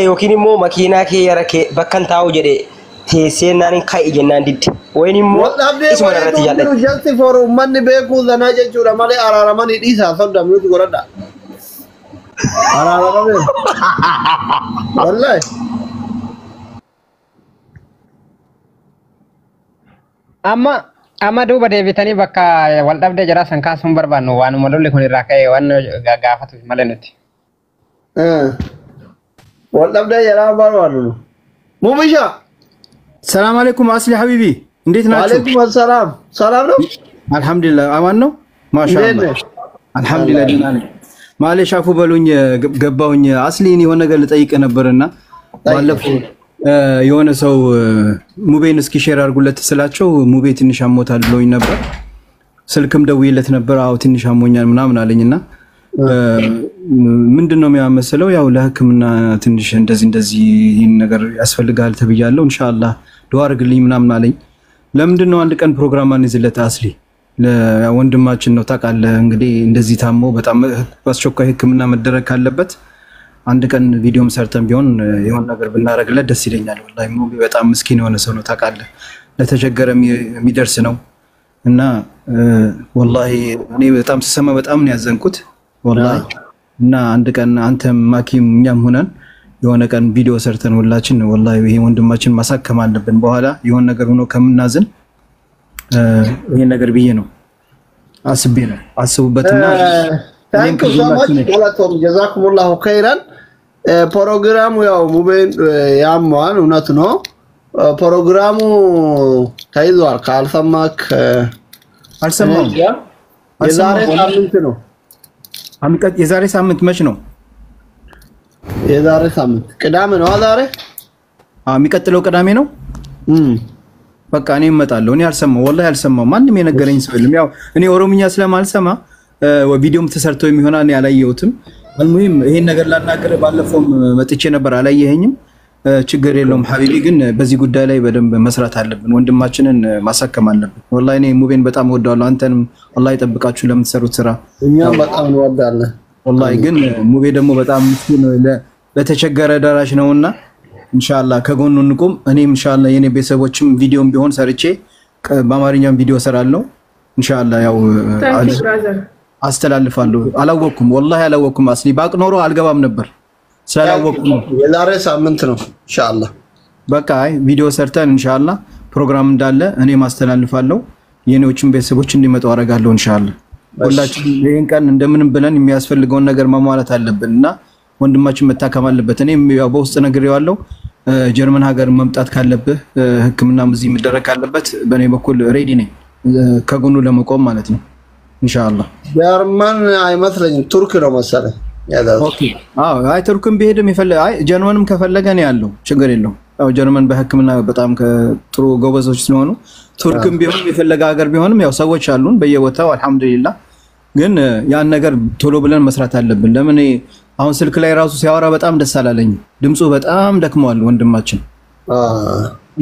Yookiin immoo makiinaa kee yara kee bakka hin taa'u jedhe teessee naan ka'i jennaan didde. Wayin immoo isuma irratti jaalladhe. Jalti for uummanni beekuu sanaa jechuudha malee araaramanii dhiisaa soda miyuuti godhadha. Araaramanii. Wallaahi. Amma duuba deebitanii bakka wal dhabdee jira san kaasuun barbaannu waanuma lolli kun irraa ka'e waan gaafatuuf malee nuti. Wal dhabdee jira barbaannu. Mumisha. ሰላም አለይኩም አስሊ ሐቢቢ እንዴት ናችሁ? ወአለይኩም ሰላም። ሰላም ነው? አልሐምዱሊላህ አማን ነው። ማሻአላህ አልሐምዱሊላህ ደህና ነኝ። ማለሽ አፉ በሉኝ ገባሁኝ። አስሊ እኔ የሆነ ነገር ልጠይቅህ ነበርና ባለፈው የሆነ ሰው ሙቤን እስኪ ሼር አድርጉለት ስላቸው ሙቤ ትንሽ አሞታል ብሎኝ ነበር። ስልክም ደውዬለት ነበር። አዎ ትንሽ አሞኛል ምናምን አለኝና ምንድነው የሚያመስለው ያው ለሕክምና ትንሽ እንደዚህ እንደዚህ ይሄን ነገር ያስፈልጋል ተብያለሁ ኢንሻአላህ ዱዓ አድርግልኝ ምናምን አለኝ። ለምንድነው አንድ ቀን ፕሮግራም አንይዝለት አስሊ? ለወንድማችን ነው ታውቃለህ እንግዲህ እንደዚህ ታሞ በጣም አስቸኳይ ሕክምና መደረግ ካለበት አንድ ቀን ቪዲዮም ሰርተን ቢሆን የሆነ ነገር ብናረግለት ደስ ይለኛል። ወላሂ ሙቤ በጣም ምስኪን የሆነ ሰው ነው ታውቃለህ፣ ለተቸገረ የሚደርስ ነው እና ወላሂ እኔ በጣም ስሰማ በጣም ነው ያዘንኩት ወላሂ። እና አንድ ቀን አንተም ማኪም እኛም ሆነን የሆነ ቀን ቪዲዮ ሰርተን ሁላችን ወላሂ ይሄ ወንድማችን ማሳከም አለብን፣ በኋላ የሆነ ነገር ሆኖ ከምናዝን ይሄ ነገር ብዬ ነው አስቤ ነው። አስቡበትና Thank you so much ገለቶም ጀዛኩሙላሁ ኸይራን። ፕሮግራሙ ያው ሙቤን ያመዋል፣ እውነት ነው። ፕሮግራሙ ተይዟል። ካልሰማክ አልሰማሁም። የዛሬ ሳምንት ነው። የዛሬ ሳምንት መች ነው? የዛሬ ሳምንት ቅዳሜ ነው። ዛሬ የሚቀጥለው ቅዳሜ ነው። በቃ እኔ እመጣለሁ። እኔ አልሰማሁም፣ ወላሂ አልሰማሁም። ማንም የነገረኝ ሰው የለም። ያው እኔ ኦሮምኛ ስለማልሰማ ቪዲዮም ተሰርቶ የሚሆን እኔ አላየሁትም። አልሙሂም ይሄን ነገር ላናገር ባለፈውም መጥቼ ነበር፣ አላየኸኝም። ችግር የለውም ሐቢቢ። ግን በዚህ ጉዳይ ላይ በደንብ መስራት አለብን። ወንድማችንን ማሳከም አለብን። ወላሂ እኔ ሙቤን በጣም እወደዋለሁ። አንተንም አላህ ይጠብቃችሁ ለምትሰሩት ስራ። እኛም በጣም እንወዳለን። ወላሂ ግን ሙቤ ደግሞ በጣም ምስኪን ለተቸገረ ደራሽ ነውና ኢንሻአላህ ከጎኑ እንቁም። እኔም ኢንሻአላህ የኔ ቤተሰቦችም ቪዲዮም ቢሆን ሰርቼ በአማርኛም ቪዲዮ ሰራለሁ ኢንሻአላህ ያው አስተላልፋለሁ። አላወቅኩም ወላሂ አላወቅኩም። አስሊ ባቅ ኖሮ አልገባም ነበር ስላላወቅኩም ነው። የዛሬ ሳምንት ነው ኢንሻአላህ። በቃ አይ ቪዲዮ ሰርተን ኢንሻአላህ ፕሮግራም እንዳለ እኔም አስተላልፋለሁ። የኔዎችም ቤተሰቦች እንዲመጡ አደርጋለሁ ኢንሻአላህ። ሁላችን ይሄን ቀን እንደምንም ብለን የሚያስፈልገውን ነገር ማሟላት አለብን እና ወንድማችን መታከም አለበት። እኔም ያው በውስጥ ነግሬዋለሁ። ጀርመን ሀገር መምጣት ካለብህ ሕክምናም እዚህ መደረግ ካለበት በእኔ በኩል ready ነኝ ከጎኑ ለመቆም ማለት ነው ኢንሻአላህ። ጀርመን አይመስለኝም ቱርክ ነው መሰለኝ። okay አዎ፣ አይ ቱርክም ቢሄድም የፈለገ አይ ጀርመንም ከፈለገ ነው ያለው ችግር የለውም። ያው ጀርመን በሕክምና በጣም ጥሩ ጎበዞች ስለሆኑ ቱርክም ቢሆንም የፈለገ ሀገር ቢሆንም ያው ሰዎች አሉን በየቦታው አልሐምዱሊላህ። ግን ያን ነገር ቶሎ ብለን መስራት አለብን። ለምን አሁን ስልክ ላይ ራሱ ሲያወራ በጣም ደስ አላለኝ። ድምፁ በጣም ደክሟል ወንድማችን።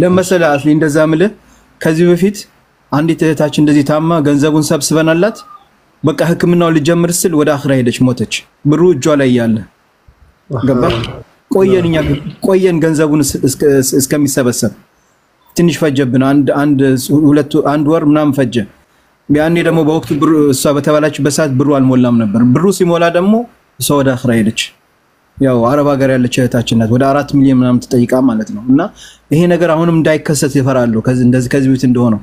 ለመሰለ አስሊ እንደዛ ምልህ ከዚህ በፊት አንዲት እህታችን እንደዚህ ታማ ገንዘቡን ሰብስበናላት በቃ ሕክምናውን ልጀምር ስል ወደ አኽራ ሄደች፣ ሞተች። ብሩ እጇ ላይ ያለ ገባ። ቆየን እኛ ቆየን ገንዘቡን እስከሚሰበሰብ ትንሽ ፈጀብን። አንድ ወር ምናምን ፈጀ። ያኔ ደግሞ በወቅቱ ብሩ እሷ በተባላችበት ሰዓት ብሩ አልሞላም ነበር። ብሩ ሲሞላ ደግሞ እሷ ወደ አኽራ ሄደች። ያው አረብ ሀገር ያለች እህታችን ናት። ወደ 4 ሚሊዮን ምናምን ትጠይቃ ማለት ነው። እና ይሄ ነገር አሁንም እንዳይከሰት ይፈራሉ። ከዚህ በፊት እንደሆነው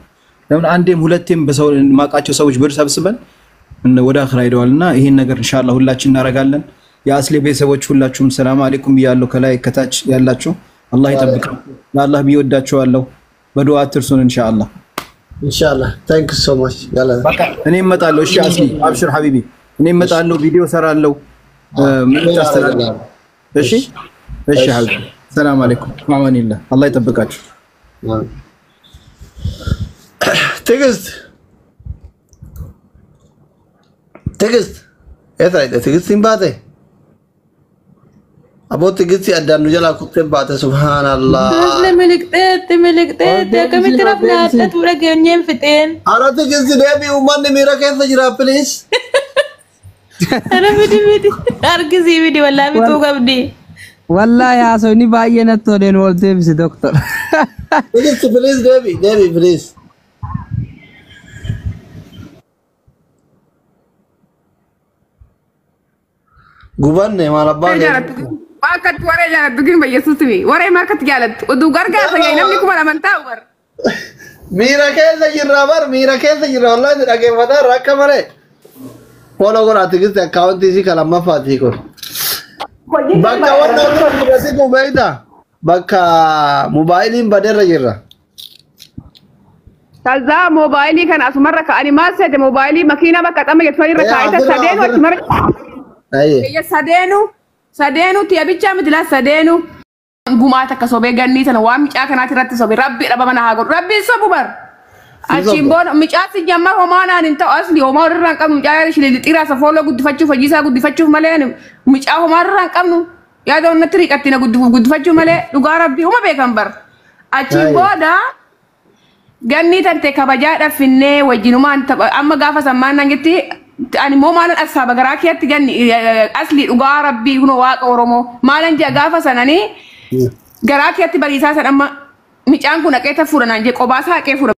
ለምን አንዴም ሁለቴም በሰው ማቃቸው ሰዎች ብር ሰብስበን ወደ አኽራ ሄደዋልና ይሄን ነገር ኢንሻአላህ ሁላችን እናደርጋለን። የአስሌ ቤተሰቦች ሁላችሁም ሰላም አለይኩም ብያለሁ። ከላይ ከታች ያላችሁ አላህ ይጠብቃችሁ። ለአላህ ቢወዳችኋለሁ። በዱዓ አትርሱን ኢንሻአላህ። ኢንሻአላህ thank you so much። ያላ በቃ እኔ እመጣለሁ። እሺ አስሊ አብሽር ሐቢቢ፣ እኔ እመጣለሁ። ቪዲዮ ሰራለሁ። ምን ታስተላልፍ? እሺ እሺ ሐቢቢ ሰላም አለይኩም አማኒላህ። አላህ ይጠብቃችሁ። ትዕግስት ትዕግስት የት ላይ ትዕግስት ባቴ አቦ ትዕግስት አዳኑ ጀላ ኩቴ ባቴ ሱብሃንአላህ። Miliqxeetti akkamitti rafna adda dhageenyeen fixeen. Ara ትዕግስት deebi uummanni miira keessa jira please. Ara fidi fidi harkisii fidi wallaa fixuu qabdi. Wallahi haasofni baay'ee natti toleen wal deebise doktor. ትዕግስት please deebi deebi please. Gubanne maal abbaa Akkatti waree jaalattu ግን በኢየሱስ waree akkatti jaalattu oduu gargaarsa gaa namni kuma laman taa'u bar. Miira keessa jirra bar miira keessa jirra wallahi dhaggeeffataa rakka malee. Follow godhaa Tigist akkaawuntii isii kan lammaffaati kun. Bakka wanna irra kun beektaa bakka moobaayiliin badeerra jirra. ከዛ ሞባይሊ kan asumarra ka'anii maal seete moobaayilii makiinaa bakka xama jettu irra kaa'ita sadeenu achumarra. Sadeenu sadeenu tiya bichaa miti laa sadeenu. Gumaa takka sobee gannii sana waan micaa kanaati irratti sobee rabbi dhaba mana haa godhu rabbi sobu bar. Achiin booda micaa si jammar homaa naan hin ta'u asli homaa irraa hin qabnu micaa yaada ishee xiraa isa fooloo guddifachuuf hojii isaa guddifachuuf malee micaa homaa irraa hin qabnu yaada onnatti riqatti na guddifachuuf malee dhugaa rabbi homa beekan bar. Achiin booda ganni tante kabajaadhaaf finnee wajjinumaan amma gaafa sammaan naan jetti ani immoo maalan assaaba garaa keetti ganni asli dhugaa rabbii kunoo waaqa Oromoo maalan jea gaafa sananii garaa keetti bariisaa san amma micaan kun haqee ta fuudha naan jee qobaasaa haqee fuudha.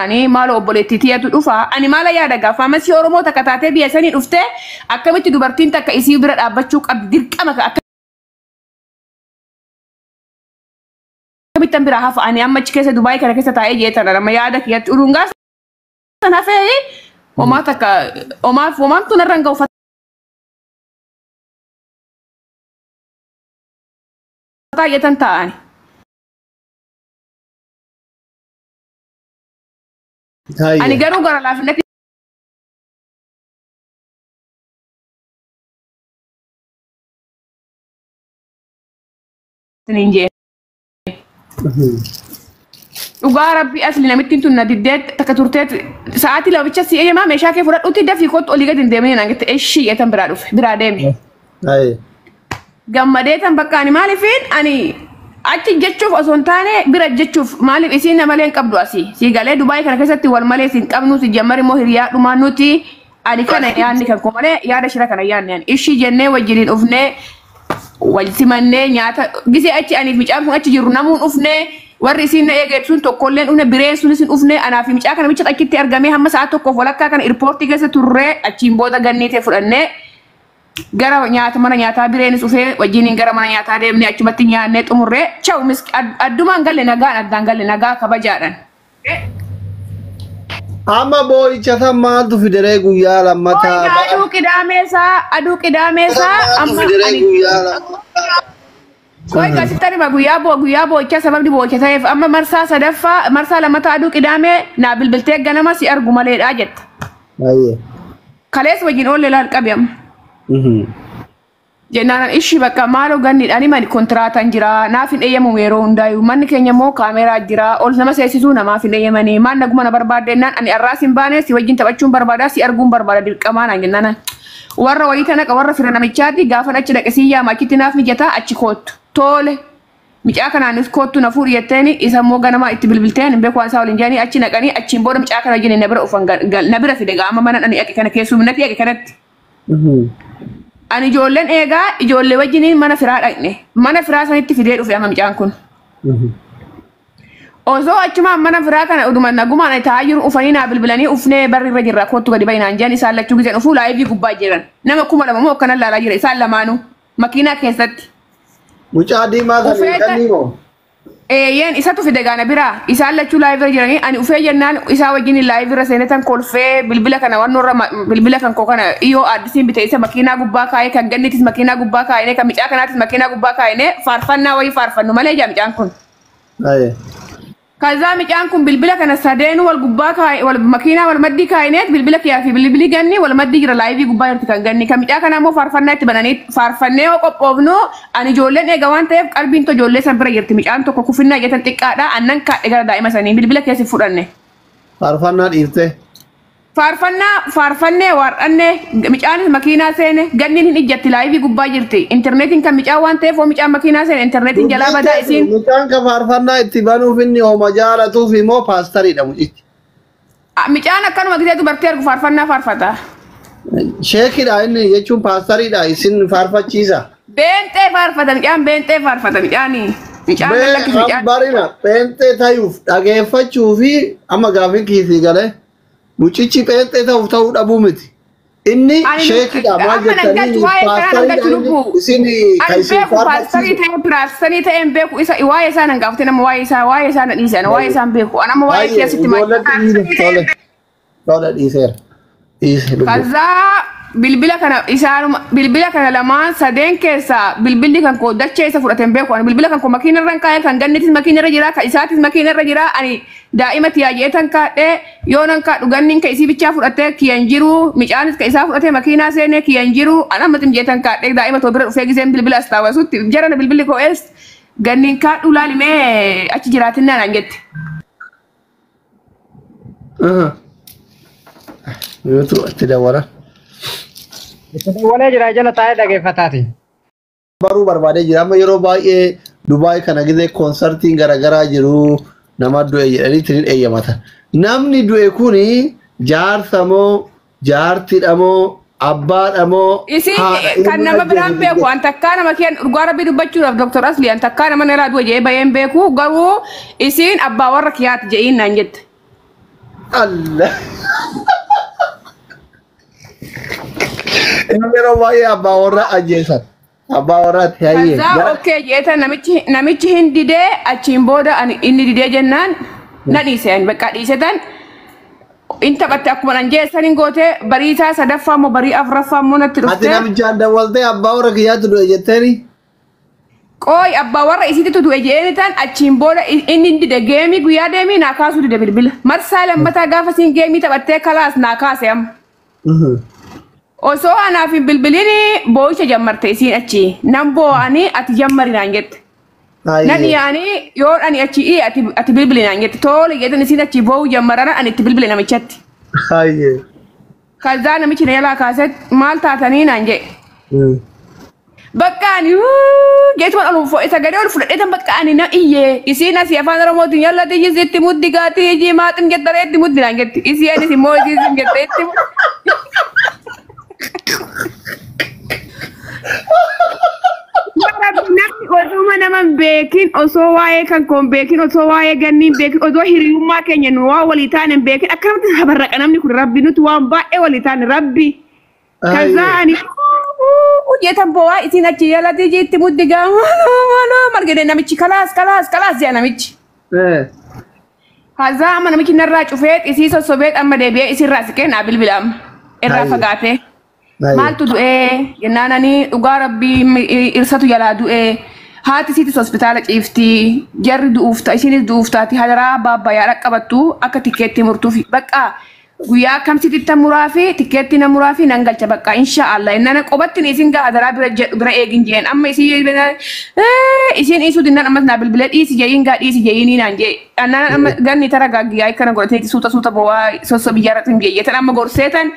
Ani maalo obboleettii tiyyatu dhufa ani maala yaada gaafa amasii Oromoo takka taatee biyya sanii dhuftee akkamitti dubartiin takka isii bira dhaabbachuu qabdi dirqama akkamittan biraa hafa ani amma achi keessa Dubaay kana keessa taa'ee jeetan amma yaada kiyyatti urungaa sana hafee homaa takka homaaf homaamtu narra hin ga'u fataa jeetan taa'ani. Ani garuu gara laafinatti hin jee. Dhugaa rabbii asli namittiin tun na diddee takka turteet sa'aatii lama bicha si eeyyamaa meeshaa kee fudhadhuutti dafii kootu olii gadi hin deemini naan jette eshii jetan biraa dhufe biraa deeme. Gammadee tan bakka ani maaliifin ani achi jechuuf osoo hin taane bira jechuuf maaliif isiin nama malee hin qabdu asii. Si galee Dubaay kana keessatti wal malee isin qabnu si jammari immoo hiriyaa dhumaa nuti ani kana yaadni kan koo malee yaada shira kana yaadni ani ishii jennee wajjiniin dhufnee wal simannee nyaata gisee achi aniif mucaan kun achi jiru namuun dhufnee warri isiin na eegeet sun tokkolleen dhufne bireen sunis hin dhufne anaaf mucaa kana micha achitti argamee hamma sa'a tokkoof walakkaa kana irpoortii keessa turree achiin booda gannii ta'e fudhannee gara nyaata mana nyaataa bireenis dhufee wajjiniin gara mana nyaataa deemnee achumatti nyaannee xumurree chawu miski addumaan galle nagaan addaan galle nagaa kabajaadhaan. Amma boo'icha san maaltu fideree guyyaa lammataa? Aduu qidaameessaa aduu qidaameessaa Maaltu amma fideree ani guyyaa lammataa? Qoy gasitti anima guyyaa boo guyyaa boo'ichaa sababni boo'icha ta'eef amma marsaa sadaffaa marsaa lammataa aduu qidaamee naa bilbiltee ganama si argu maleedha jetta. Ayyee. Kalees wajjin oolle laal qabi amma. Jennaan ishii bakka maaloo ganniidhaan mani kontiraataan jira naaf hin eeyyamu yeroo hundaayyuu manni keenya immoo kaameeraa jira ol nama seensisuu namaaf hin eeyyamanii maal naguma na barbaadde jennaan ani arraas hin baane si wajjin taphachuun barbaada si arguun barbaada dirqamaa naan jennaan warra wayii tana warra fira namichaati gaafan achi dhaqe si yaama achitti naaf mijataa achi koottu toole Micaa kanaanis koottu na fuudhi jetteeni isa immoo ganama itti bilbilteen hin beeku waan isaa waliin jedhanii achi naqanii achiin booda micaa kana wajjin na bira dhufan na bira fide gaama mana ani dhaqe kana keessumnatti dhaqe kanatti. Ani ijoolleen eegaa ijoollee wajjiniin mana firaa dhaqne. Mana firaa sanitti fidee dhufe amma micaan kun. Osoo achumaan mana firaa kana uduma nagumaan ani taa'aa jiru ufanii naa bilbilanii ufnee barri irra jirra kottu gadi bahinaan jiran isaan lachuu giseen ufuu live gubbaa jiran. Nama 2000 moo akkanan laalaa jira isaan lamaanuu makiinaa keessatti. Mucaa diimaa sana Ufee hin kannii moo? Eeyyeen isatu fide gaana biraa isaan lachuu live irra jiranii ani ufee jennaan isaa wajjin live irra seenetan kolfee bilbila kana waan nurra bilbila kan koo kana iyoo addisiin bite isa makiinaa gubbaa kaa'ee kan gannitis makiinaa gubbaa kaa'ee kan micaa kanaatis makiinaa gubbaa kaa'ee faarfannaa wayii faarfannu malee jaa micaan kun. Ayyee. Kazaa micaan kun bilbila kana sadeenuu wal gubbaa kaa'e wal makiinaa wal maddii kaa'eet bilbila kiyyaa fi bilbilli ganni wal maddii jira live gubbaa jirti kan ganni kan micaa kana immoo faarfannaa itti bananii faarfannee yoo qophoofnu ani ijoolleen eega waan ta'eef qalbiin too ijoollee san bira jirti micaan tokko kufinnaa jettan xiqqaadha annan kaadhe gara daa'ima sanii bilbila keessa fudhanne. Faarfannaa dhiiftee. Faarfannaa faarfannee waar'annee micaanis makiinaa seene ganniin hin ijjatti live gubbaa jirti intarneetiin kan micaa waan ta'eef hoo micaan makiinaa seene intarneetiin jalaa badaa isiin. Mucaan ka faarfannaa itti banuuf inni hooma jaalatuuf immoo paastariidha mucichi. Micaan akkanuma gisee dubartii argu faarfannaa faarfata. Sheekidha inni jechuun paastariidha isin faarfachiisa. Beenxee faarfata micaan beenxee faarfata micaani. Micaan lakkis micaan. Barina pheenxee tayuuf dhageeffachuu fi amma gaafin kiisii galee mucichi pheenxee ta'uuf ta'uu dhabuu miti. Inni Ani sheekidha maal amma nan jettanii galchu waa'ee kanaa nan galchu paastariidha lubbuu. inni isin kan Ani isin beeku paastarii faarfachiisu. ta'ee piraastarii ta'ee hin beeku isa waa'ee isaa nan gaafate nama waa'ee isaa nan dhiise ana waa'ee isaa hin beeku ana amma waa'ee Baay'ee keessatti maal. ijoolletti dhiise tole tole dhiiseera dhiise lubbuu. Kazaa bilbila kana isaanuma bilbila kana lamaan sadeen keessaa bilbilli kan koo dachee isa fudhateen beeku ani bilbila kan koo makiina irra kaa'e kan gannitis makiina irra jira kan isaatis makiina irra jira ani daa'ima tiyaa jeetan kaadhee yoo nan kaadhu ganniin ka isii bichaa fudhatee kiyan jiru micaanis ka isaa fudhatee makiinaa seenee kiyan jiru ani amma jeetan kaadhee daa'ima too bira dhufee giseen bilbila as taawwasutti jarana bilbilli koo ees ganniin kaadhu laalimee achi jiraatinaa naan jette. Yuutu itti dawwalan. Itti dawwalee jira jala taa'ee dhageeffataati. Baruu barbaadee jira amma yeroo baay'ee Dubaay kana gizee koonsartiin garaagaraa jiru nama du'e jedhanii ittiin eeyyamatan. Namni du'e kuni jaarsa moo jaartidha moo abbaadha moo Isin haadha kan ilma nama biraan ajjeese beeku an takkaa nama keen dhugaa rabbii dubbachuudhaaf Dr. Asli an takkaa nama nalaa du'e jedhee baheen beeku garuu isin abbaa warra kiyaati jedhiin naan jette. Allah. Inni yeroo baay'ee abbaa warraa ajjeesan. Abbaa warraatti hayyee. Kazaa okkee jeeta namichi hin didee achiin booda ani inni didee jennaan na dhiise ani bakka dhiise tan in taphatte akkuma nan jeessan hin goote bariisaa sadaffaa moo barii afuraffaa moo natti Ati dhufte. namichaan dawwaltee abbaa warra kiyyaatti du'e jetteeni. Qooyi abbaa warra isiitu du'e jeeni tan achiin booda inni hin dide geemii guyyaa deemii naa kaasuu dide bilbila. Marsaa lammataa gaafa siin geemii taphattee kalaas naa kaase amma. Osoo anaaf hin bilbilini boo'icha jammarte isiin achi nan boo'anii ati jammari naan jette. Nan yaanii yoo ani achi ii ati bilbili naan jette toole jedhan isiin achi boo'uu jammarana ani itti bilbile namichatti. Hayyee. Kazaa namichi na jalaa kaasee maal taatanii naan jedhe. Bakka ani geetuma ol sagalee ol fudhadheetan bakka ani na iyyee isiin asii afaan Oromootiin yalla tiyyi sitti muddi gaatii ijii maaxin jettaree itti muddi naan jetti isii anis immoo isii sin jettee itti muddi. Namni osoo nama hin beekin osoo waa'ee kan koo hin beekin osoo waa'ee gannii hin beekin osoo hiriyummaa keenya nu waan walii taane hin beekin akkanumatti habarraqa namni kun rabbi nuti waan baay'ee walii taane rabbi. Kazaa ani hojjetan bo'aa isin achi yalatti itti muddi gaama margine namichi kalaas kalaas kalaas jedha namichi. Hazaa amma namichi narraa cufee isii sossobee amma deebi'ee isirraa siqee naa bilbila amma irraa fagaatee. Maaltu du'ee jennaan ani dhugaa rabbii irsatu jalaa du'ee haati isiitis hospitaala ciiftii jarri du'uuf ta'a isiinis du'uuf taati hadaraa baabbayyaa dhaqqabattu akka tikkeetti murtuuf bakka guyyaa akkamsitti muraa fi tikkeetti na muraa fi nan galcha bakka inshaallah innana qobattiin isin gaa hadaraa bira jedhu bira eegin jeen amma isiin dhiisuu dinnaan ammas naa bilbilee dhiisi jeeyin gaa dhiisi jeeyinii naan jee annaan amma ganni tara gaaggiyaa akkana godhatee suuta suuta bo'aa sossobiyyaa irratti hin jeeyyetan amma gorseetan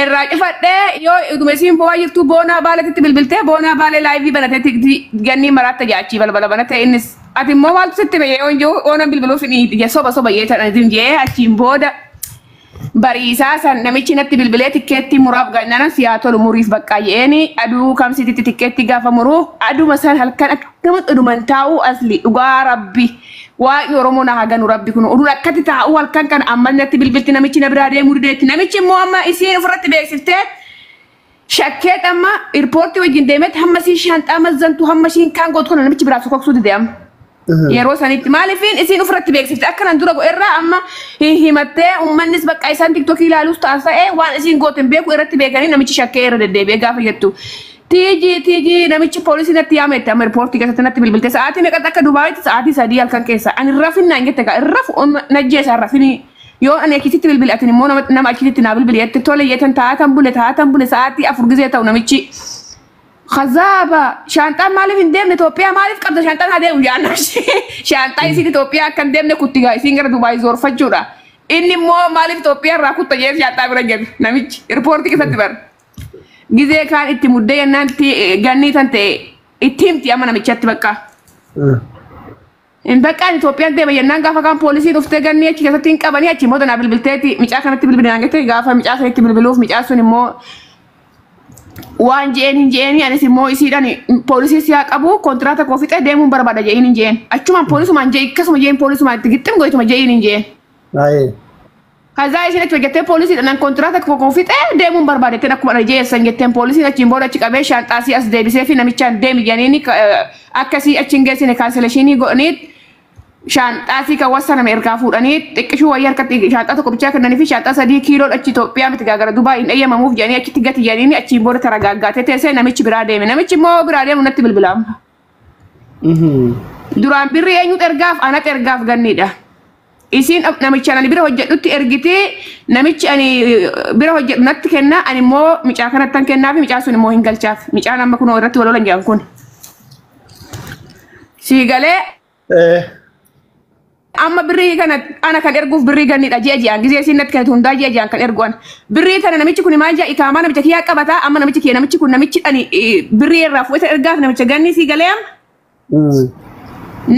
irraa cufadhee yoo dhuguma isiin bo'aa jirtu boonaa baaleetti bilbiltee boonaa baalee laayivii banateetti ganni maraatta jaachii balbala banatee innis ati immoo maaltu sitti ba'ee yoo jiru oonan bilbiluuf hin dhiiti soba soba yeetan ani jee achiin booda bariisaa san namichi natti bilbilee tikkeetti muraaf gannana siyaa tolu muriif bakka jeeni aduu kamsititti tikkeetti gaafa muruu aduma san halkan akkamatti oduman taa'uu asli dhugaa rabbi waaqni Oromoo na haganu rabbi kun oduun akkatti taa'uu halkan kan amma natti bilbilti namichi na biraa deemuu dideetti namichi immoo amma isiin ofirratti beeksiftee shakkeet amma irpoortii wajjin deemetti hamma isiin shaanxaa mazzantu hamma isiin kaan gootu kana namichi biraa sokoksuu dide amma. Yeroo sanitti maaliifin isiin ofirratti beeksifte akkanan dura irraa amma himattee uummannis bakka isaan tiktokii ilaaluus taasisee waan isiin goote hin beeku irratti beekanii namichi shakkee irra deddeebi'ee gaafa jettu. Tiijii tiijii namichi poolisii natti yaametti amma riippoortii keessatti natti bilbilte sa'aatii meeqatti akka Dubaayitti sa'aatii 3 halkan keessa ani rafin naan jette gaa rafu najjeesaan rafini yoo ani achitti bilbile atin immoo nama achitti naa bilbile jette tole jettan taatan bule sa'aatii 4 gizee ta'u namichi. Khazaba shaanxaan maaliif hin deemne Itoophiyaa maaliif qabda shaanxaan haa deemu jaan shaanxaa isiin Itoophiyaa akka hin deemne kutti gaa isiin gara Dubaay zoorfachuudha. Inni immoo maaliif Itoophiyaa irraa kutta jee shaanxaa bira jedhu namichi riippoortii keessatti bara. Gizee kaan itti muddee jennaan ganni tan ta'e itti himti amma namichatti bakka. Hin bakkaan Itoophiyaan deema jennaan gaafa kaan poolisii dhuftee ganni achi keessatti hin qabanii achi immoo tanaa bilbilteeti micaa kanatti bilbilaan jettee gaafa micaa sanitti bilbiluuf micaa sun immoo waan je'een hin je'een anis immoo isiidhaan poolisii siyaa qabu kontiraata koo fixee deemuun barbaada je'een hin je'een achumaan poolisumaan je'e akkasuma je'een poolisumaan itti gixxim gootuma je'een hin je'een. Kazaa isiin achi hojjettee poolisiidhaan kontiraata koo fixee deemuun barbaada jetteen akkuma jeessan jetteen poolisiin achiin booda achi qabee shaanxaasii as deebisee fi namichaan deemi jedhanii akkasii achi hin geessine kaanseleshinii godhanii shaanxaasii kan wasaname ergaa fuudhanii xiqqishuu wayii harkatti shaanxaa tokko bichaa kennanii fi shaanxaa 3 kiiloo achi Itoophiyaa miti gaagara Dubaay hin eeyyamamuuf jedhanii achitti gati jedhanii achiin booda taragaaggaatee teessee namichi biraa deeme namichi immoo biraa deemu natti bilbilaama. Duraan birrii eenyutu ergaaf anatu ergaaf ganniidha. Isiin namicha ani bira hojjedhutti ergitee namichi ani bira hojjedhu natti kenna ani immoo micaa kanattan kennaa fi micaa sun immoo hin galchaaf micaan amma kunoo irratti wal lolan jedhan kun. Siigalee. Amma birrii kana ana kan erguuf birrii ganniidha ji'a ji'aan gizee isiin natti kennitu hundaa ji'a ji'aan kan ergu ana birrii tana namichi kun maal ji'a ikaamaa namicha kiyyaa qabataa amma namichi kiyya namichi kun namichi ani birrii irraa fuudhee ergaaf namicha ganni sii galee amma.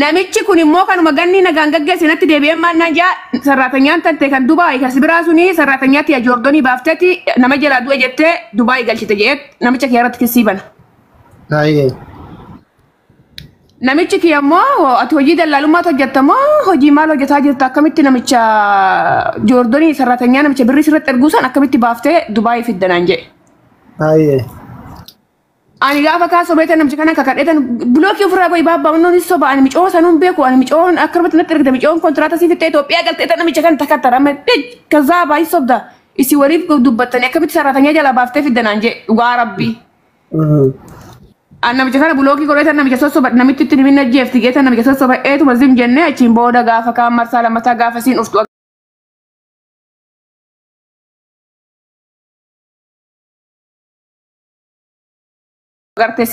Namichi kun immoo kanuma ganni nagaan gaggeesse natti deebi'ee maannaan ji'a sarraatanyaan tante kan Dubaay kan sibiraa suni sarraatanyaatti yaa Joordonii baafteeti nama jalaa du'e jettee Dubaay galchite jedhee namicha kiyya irratti kissii bana. Namichi kiyya immoo ati hojii dallaalummaatu hojjetta moo hojii maal hojjetaa jirta akkamitti namicha Joordonii sarraatanyaa namicha birrii sirratti erguu san akkamitti baaftee Dubaay fiddanaan jedhe. Ani gaafa kaasoo beektan namicha kana kakadheetan bulookii ofirraa goyi baabbaa wannoon soba ani micoo sanuun beeku ani micoon akkanumatti natti ergite micoon kontiraata sii fixxee Itoophiyaa galtee tan namicha kana takattara amma kazaa baay'ee sobda isi waliif dubbattanii akkamitti sarraatanyaa jalaa baaftee fiddanaan jedhe dhugaa rabbii. Namicha kana bulookii godhee tan namicha sossoba namitti itti himin ajjeefti geetan namicha sossoba eetuma zim jennee achiin booda gaafa kaan marsaa lammataa gaafa siin dhuftu. Agartee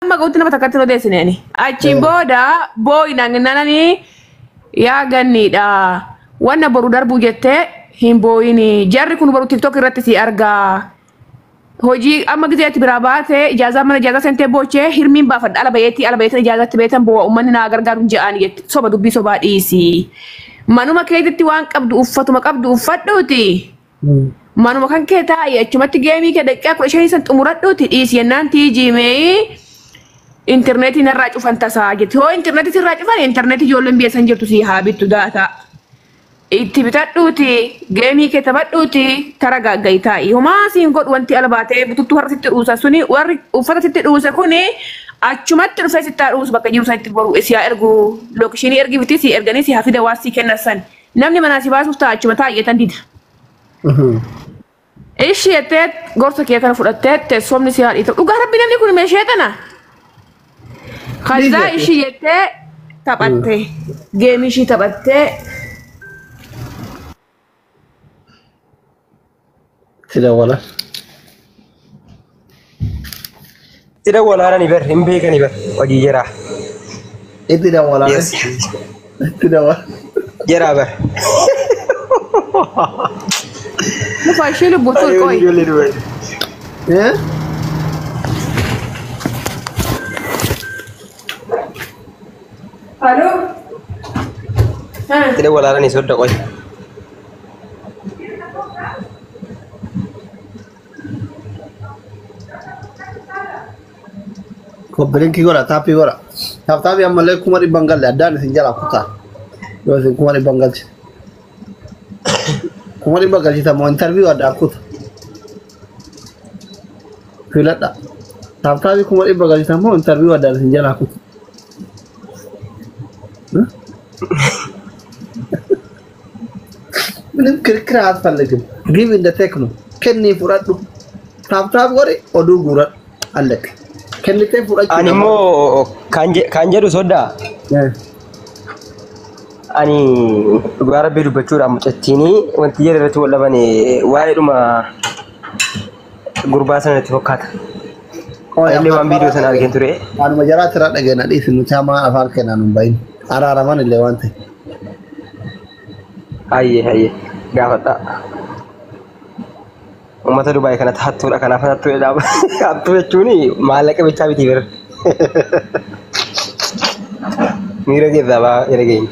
Amma ga'utti nama takkatti hin odeessine ani. Achiin booda boo'inaan nananii yaa ganniidha. Wanna boru darbu jettee hin boo'ini. Jarri kun boru TikTok irratti si argaa. Hojii amma gizeetti biraa baate ijaazaa mana ijaazaa seentee boochee hirmiin baafadha ala bayeetti ala bayeetti ijaazaatti beetan bo'aa uummanni naa gargaaru hin je'aan jetti soba dubbii sobaa dhiisi. Manuma keetitti waan qabdu uffatuma qabdu uffadhuuti. Manuma kan kee taa'i achumatti geemii kee daqiiqaa 15 san xumuradhuuti dhiisi jennaan tiijiimee intarneetii narraa cufan tasaa jetti. Hoo intarneetii sirraa cufan intarneetii ijoolleen biyya san jirtu si haa bittu daataa. Itti bitadhuuti geemii kee taphadhuuti tara gaagga'i taa'i. Homaa siin godhu wanti ala baatee bututtuu har'a sitti dhuusa suni warri uffata sitti dhuuse kuni achumatti dhufee sitti haa dhuusu bakka jiru sanitti boru si haa ergu lookishinii ergi biti si erganii si haa fida waa si kennan san. Namni manaa si baasuuf ta'a achuma taa'i jettan dida. Ishii jettee gorsa kee kana fudhattee teessumni si haa dhiitu. Dhugaa rabbi namni kun meeshee tana. Kazaa ishii jettee taphatte geemii ishii taphattee. Itti dawwala. Itti dawwalaarani bar hin beekani bar hojii jaraa. Itti dawwala. Yes. Itti dawwala. Jaraa bar. Mufa ishii lubbuutu qoyi. Ijoollee dubartii. Eh? Haloo. Itti dawwalaarani sodda qoyi. Kobbirinkii godha taappii godha. Taappii ammallee 100,000 galle addaan isin jalaa kutaa. Yoo isin 100,000 galche. 100,000 galchitan moo intarviiyuu addaan kuta. Filadha. Taappii 100,000 galchitan moo intarviiyuu addaan isin jalaa kuta. ምንም ክርክር አያስፈልግም። ጊቭ እንደ ቴክኖ ከኒ fudhadhu tap tap godhi oduu guuradhu አለቅ kennitee fudhachuu Ani immoo kan jedhu soddaa. Ani dhugaa rabbii dubbachuudhaan mucattiin wanti jala irratti wal dhaban waa'eedhuma gurbaa sana natti fakkaata. Illee waan viidiyoo sana argeen ture. Waanuma jaraatti irraa dhageenya dhiisi nuti hamaa afaan keenyaan hin bahin. Araaraman illee waan ta'e. Hayyee hayyee gaafadha. Uummata Dubaay kanatti hattuudha kanaaf hattuu jedhama. Hattuu jechuun maallaqa bichaa miti bira. Miira keessaa ba'aa jira keenya.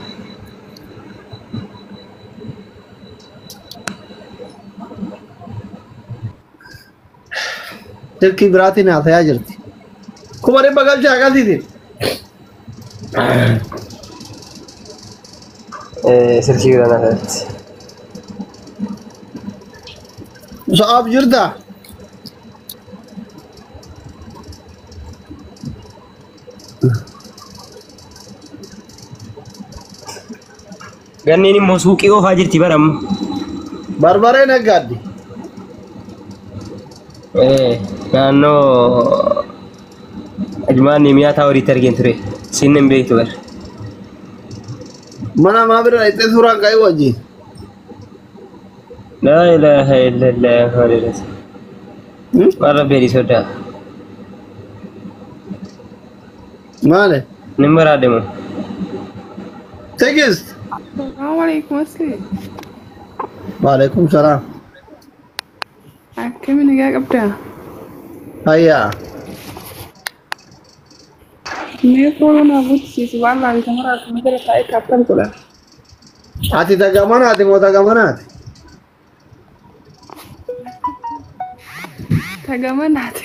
Silkii biraatiin haasayaa jirti. 100,000 galchee akkasiitiin. Silkii biraan haasayaatti. Sa'aaf jirtaa? Ganneen immoo suuqii oofaa jirti baram. Barbaree naggaaddi. Naannoo Ajmaan mi'a taaworiitti argeen ture. Siin hin beektu bara. Mana maa bira dhaqxee suuraan ka'ee wajjin. Laa ilaaha illallah Muhammad rasul. Warra beeri sodaa. Maali? Nin baraade moo? Text. Assalamu alaikum asli. Waalaikum salaam. Akkami nagaa qabdaa? Hayyaa. Mee fooloo naa guuttisiisi waan laalita maraatu ma jala taa'ee kaaptal godha. Ati tagamanaati moo tagamanaati? Tagamanaati.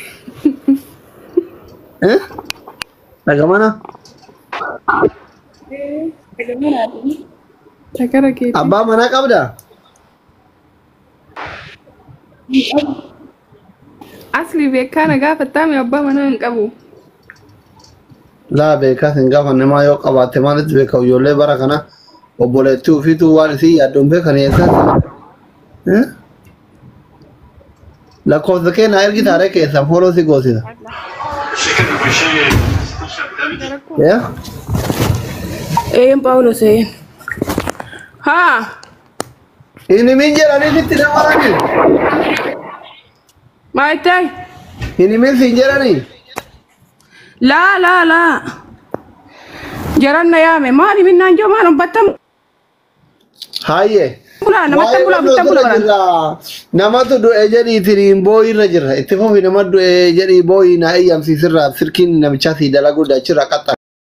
Eh? Tagamana? Tagamanaati. Tagara keetii. Abbaa manaa qabdaa? Asli beekaa na gaafattaa mi abbaa manaa hin qabu. Laa beekaas hin gaafanne maa yoo qabaatte maalitti beeka ijoollee bara kana obboleettii ofiituu waan isii yaaddoon beekan eessaatti. Lakkoofsa kee naa ergi taaree keessaa fooloo si goosisa. Yaa? Eeyyan Paawulos eeyyan. Haa. Hin himin jedhanii sitti dabalanii. Maal ta'e? Hin himin siin jedhanii. Laa laa laa. Jaran na yaame maali minnaan joo maal battan Hayyee. bulaa namattan bulaa bittan Waa'ee bulaa baraan. irra namatu du'e jedhiitiin boo'ii irra jira. Itti fufi nama du'e jedhii boo'ii naa eeyyamsiisirraa sirkiin namichaa sii dalaguu dachirra qaxxa.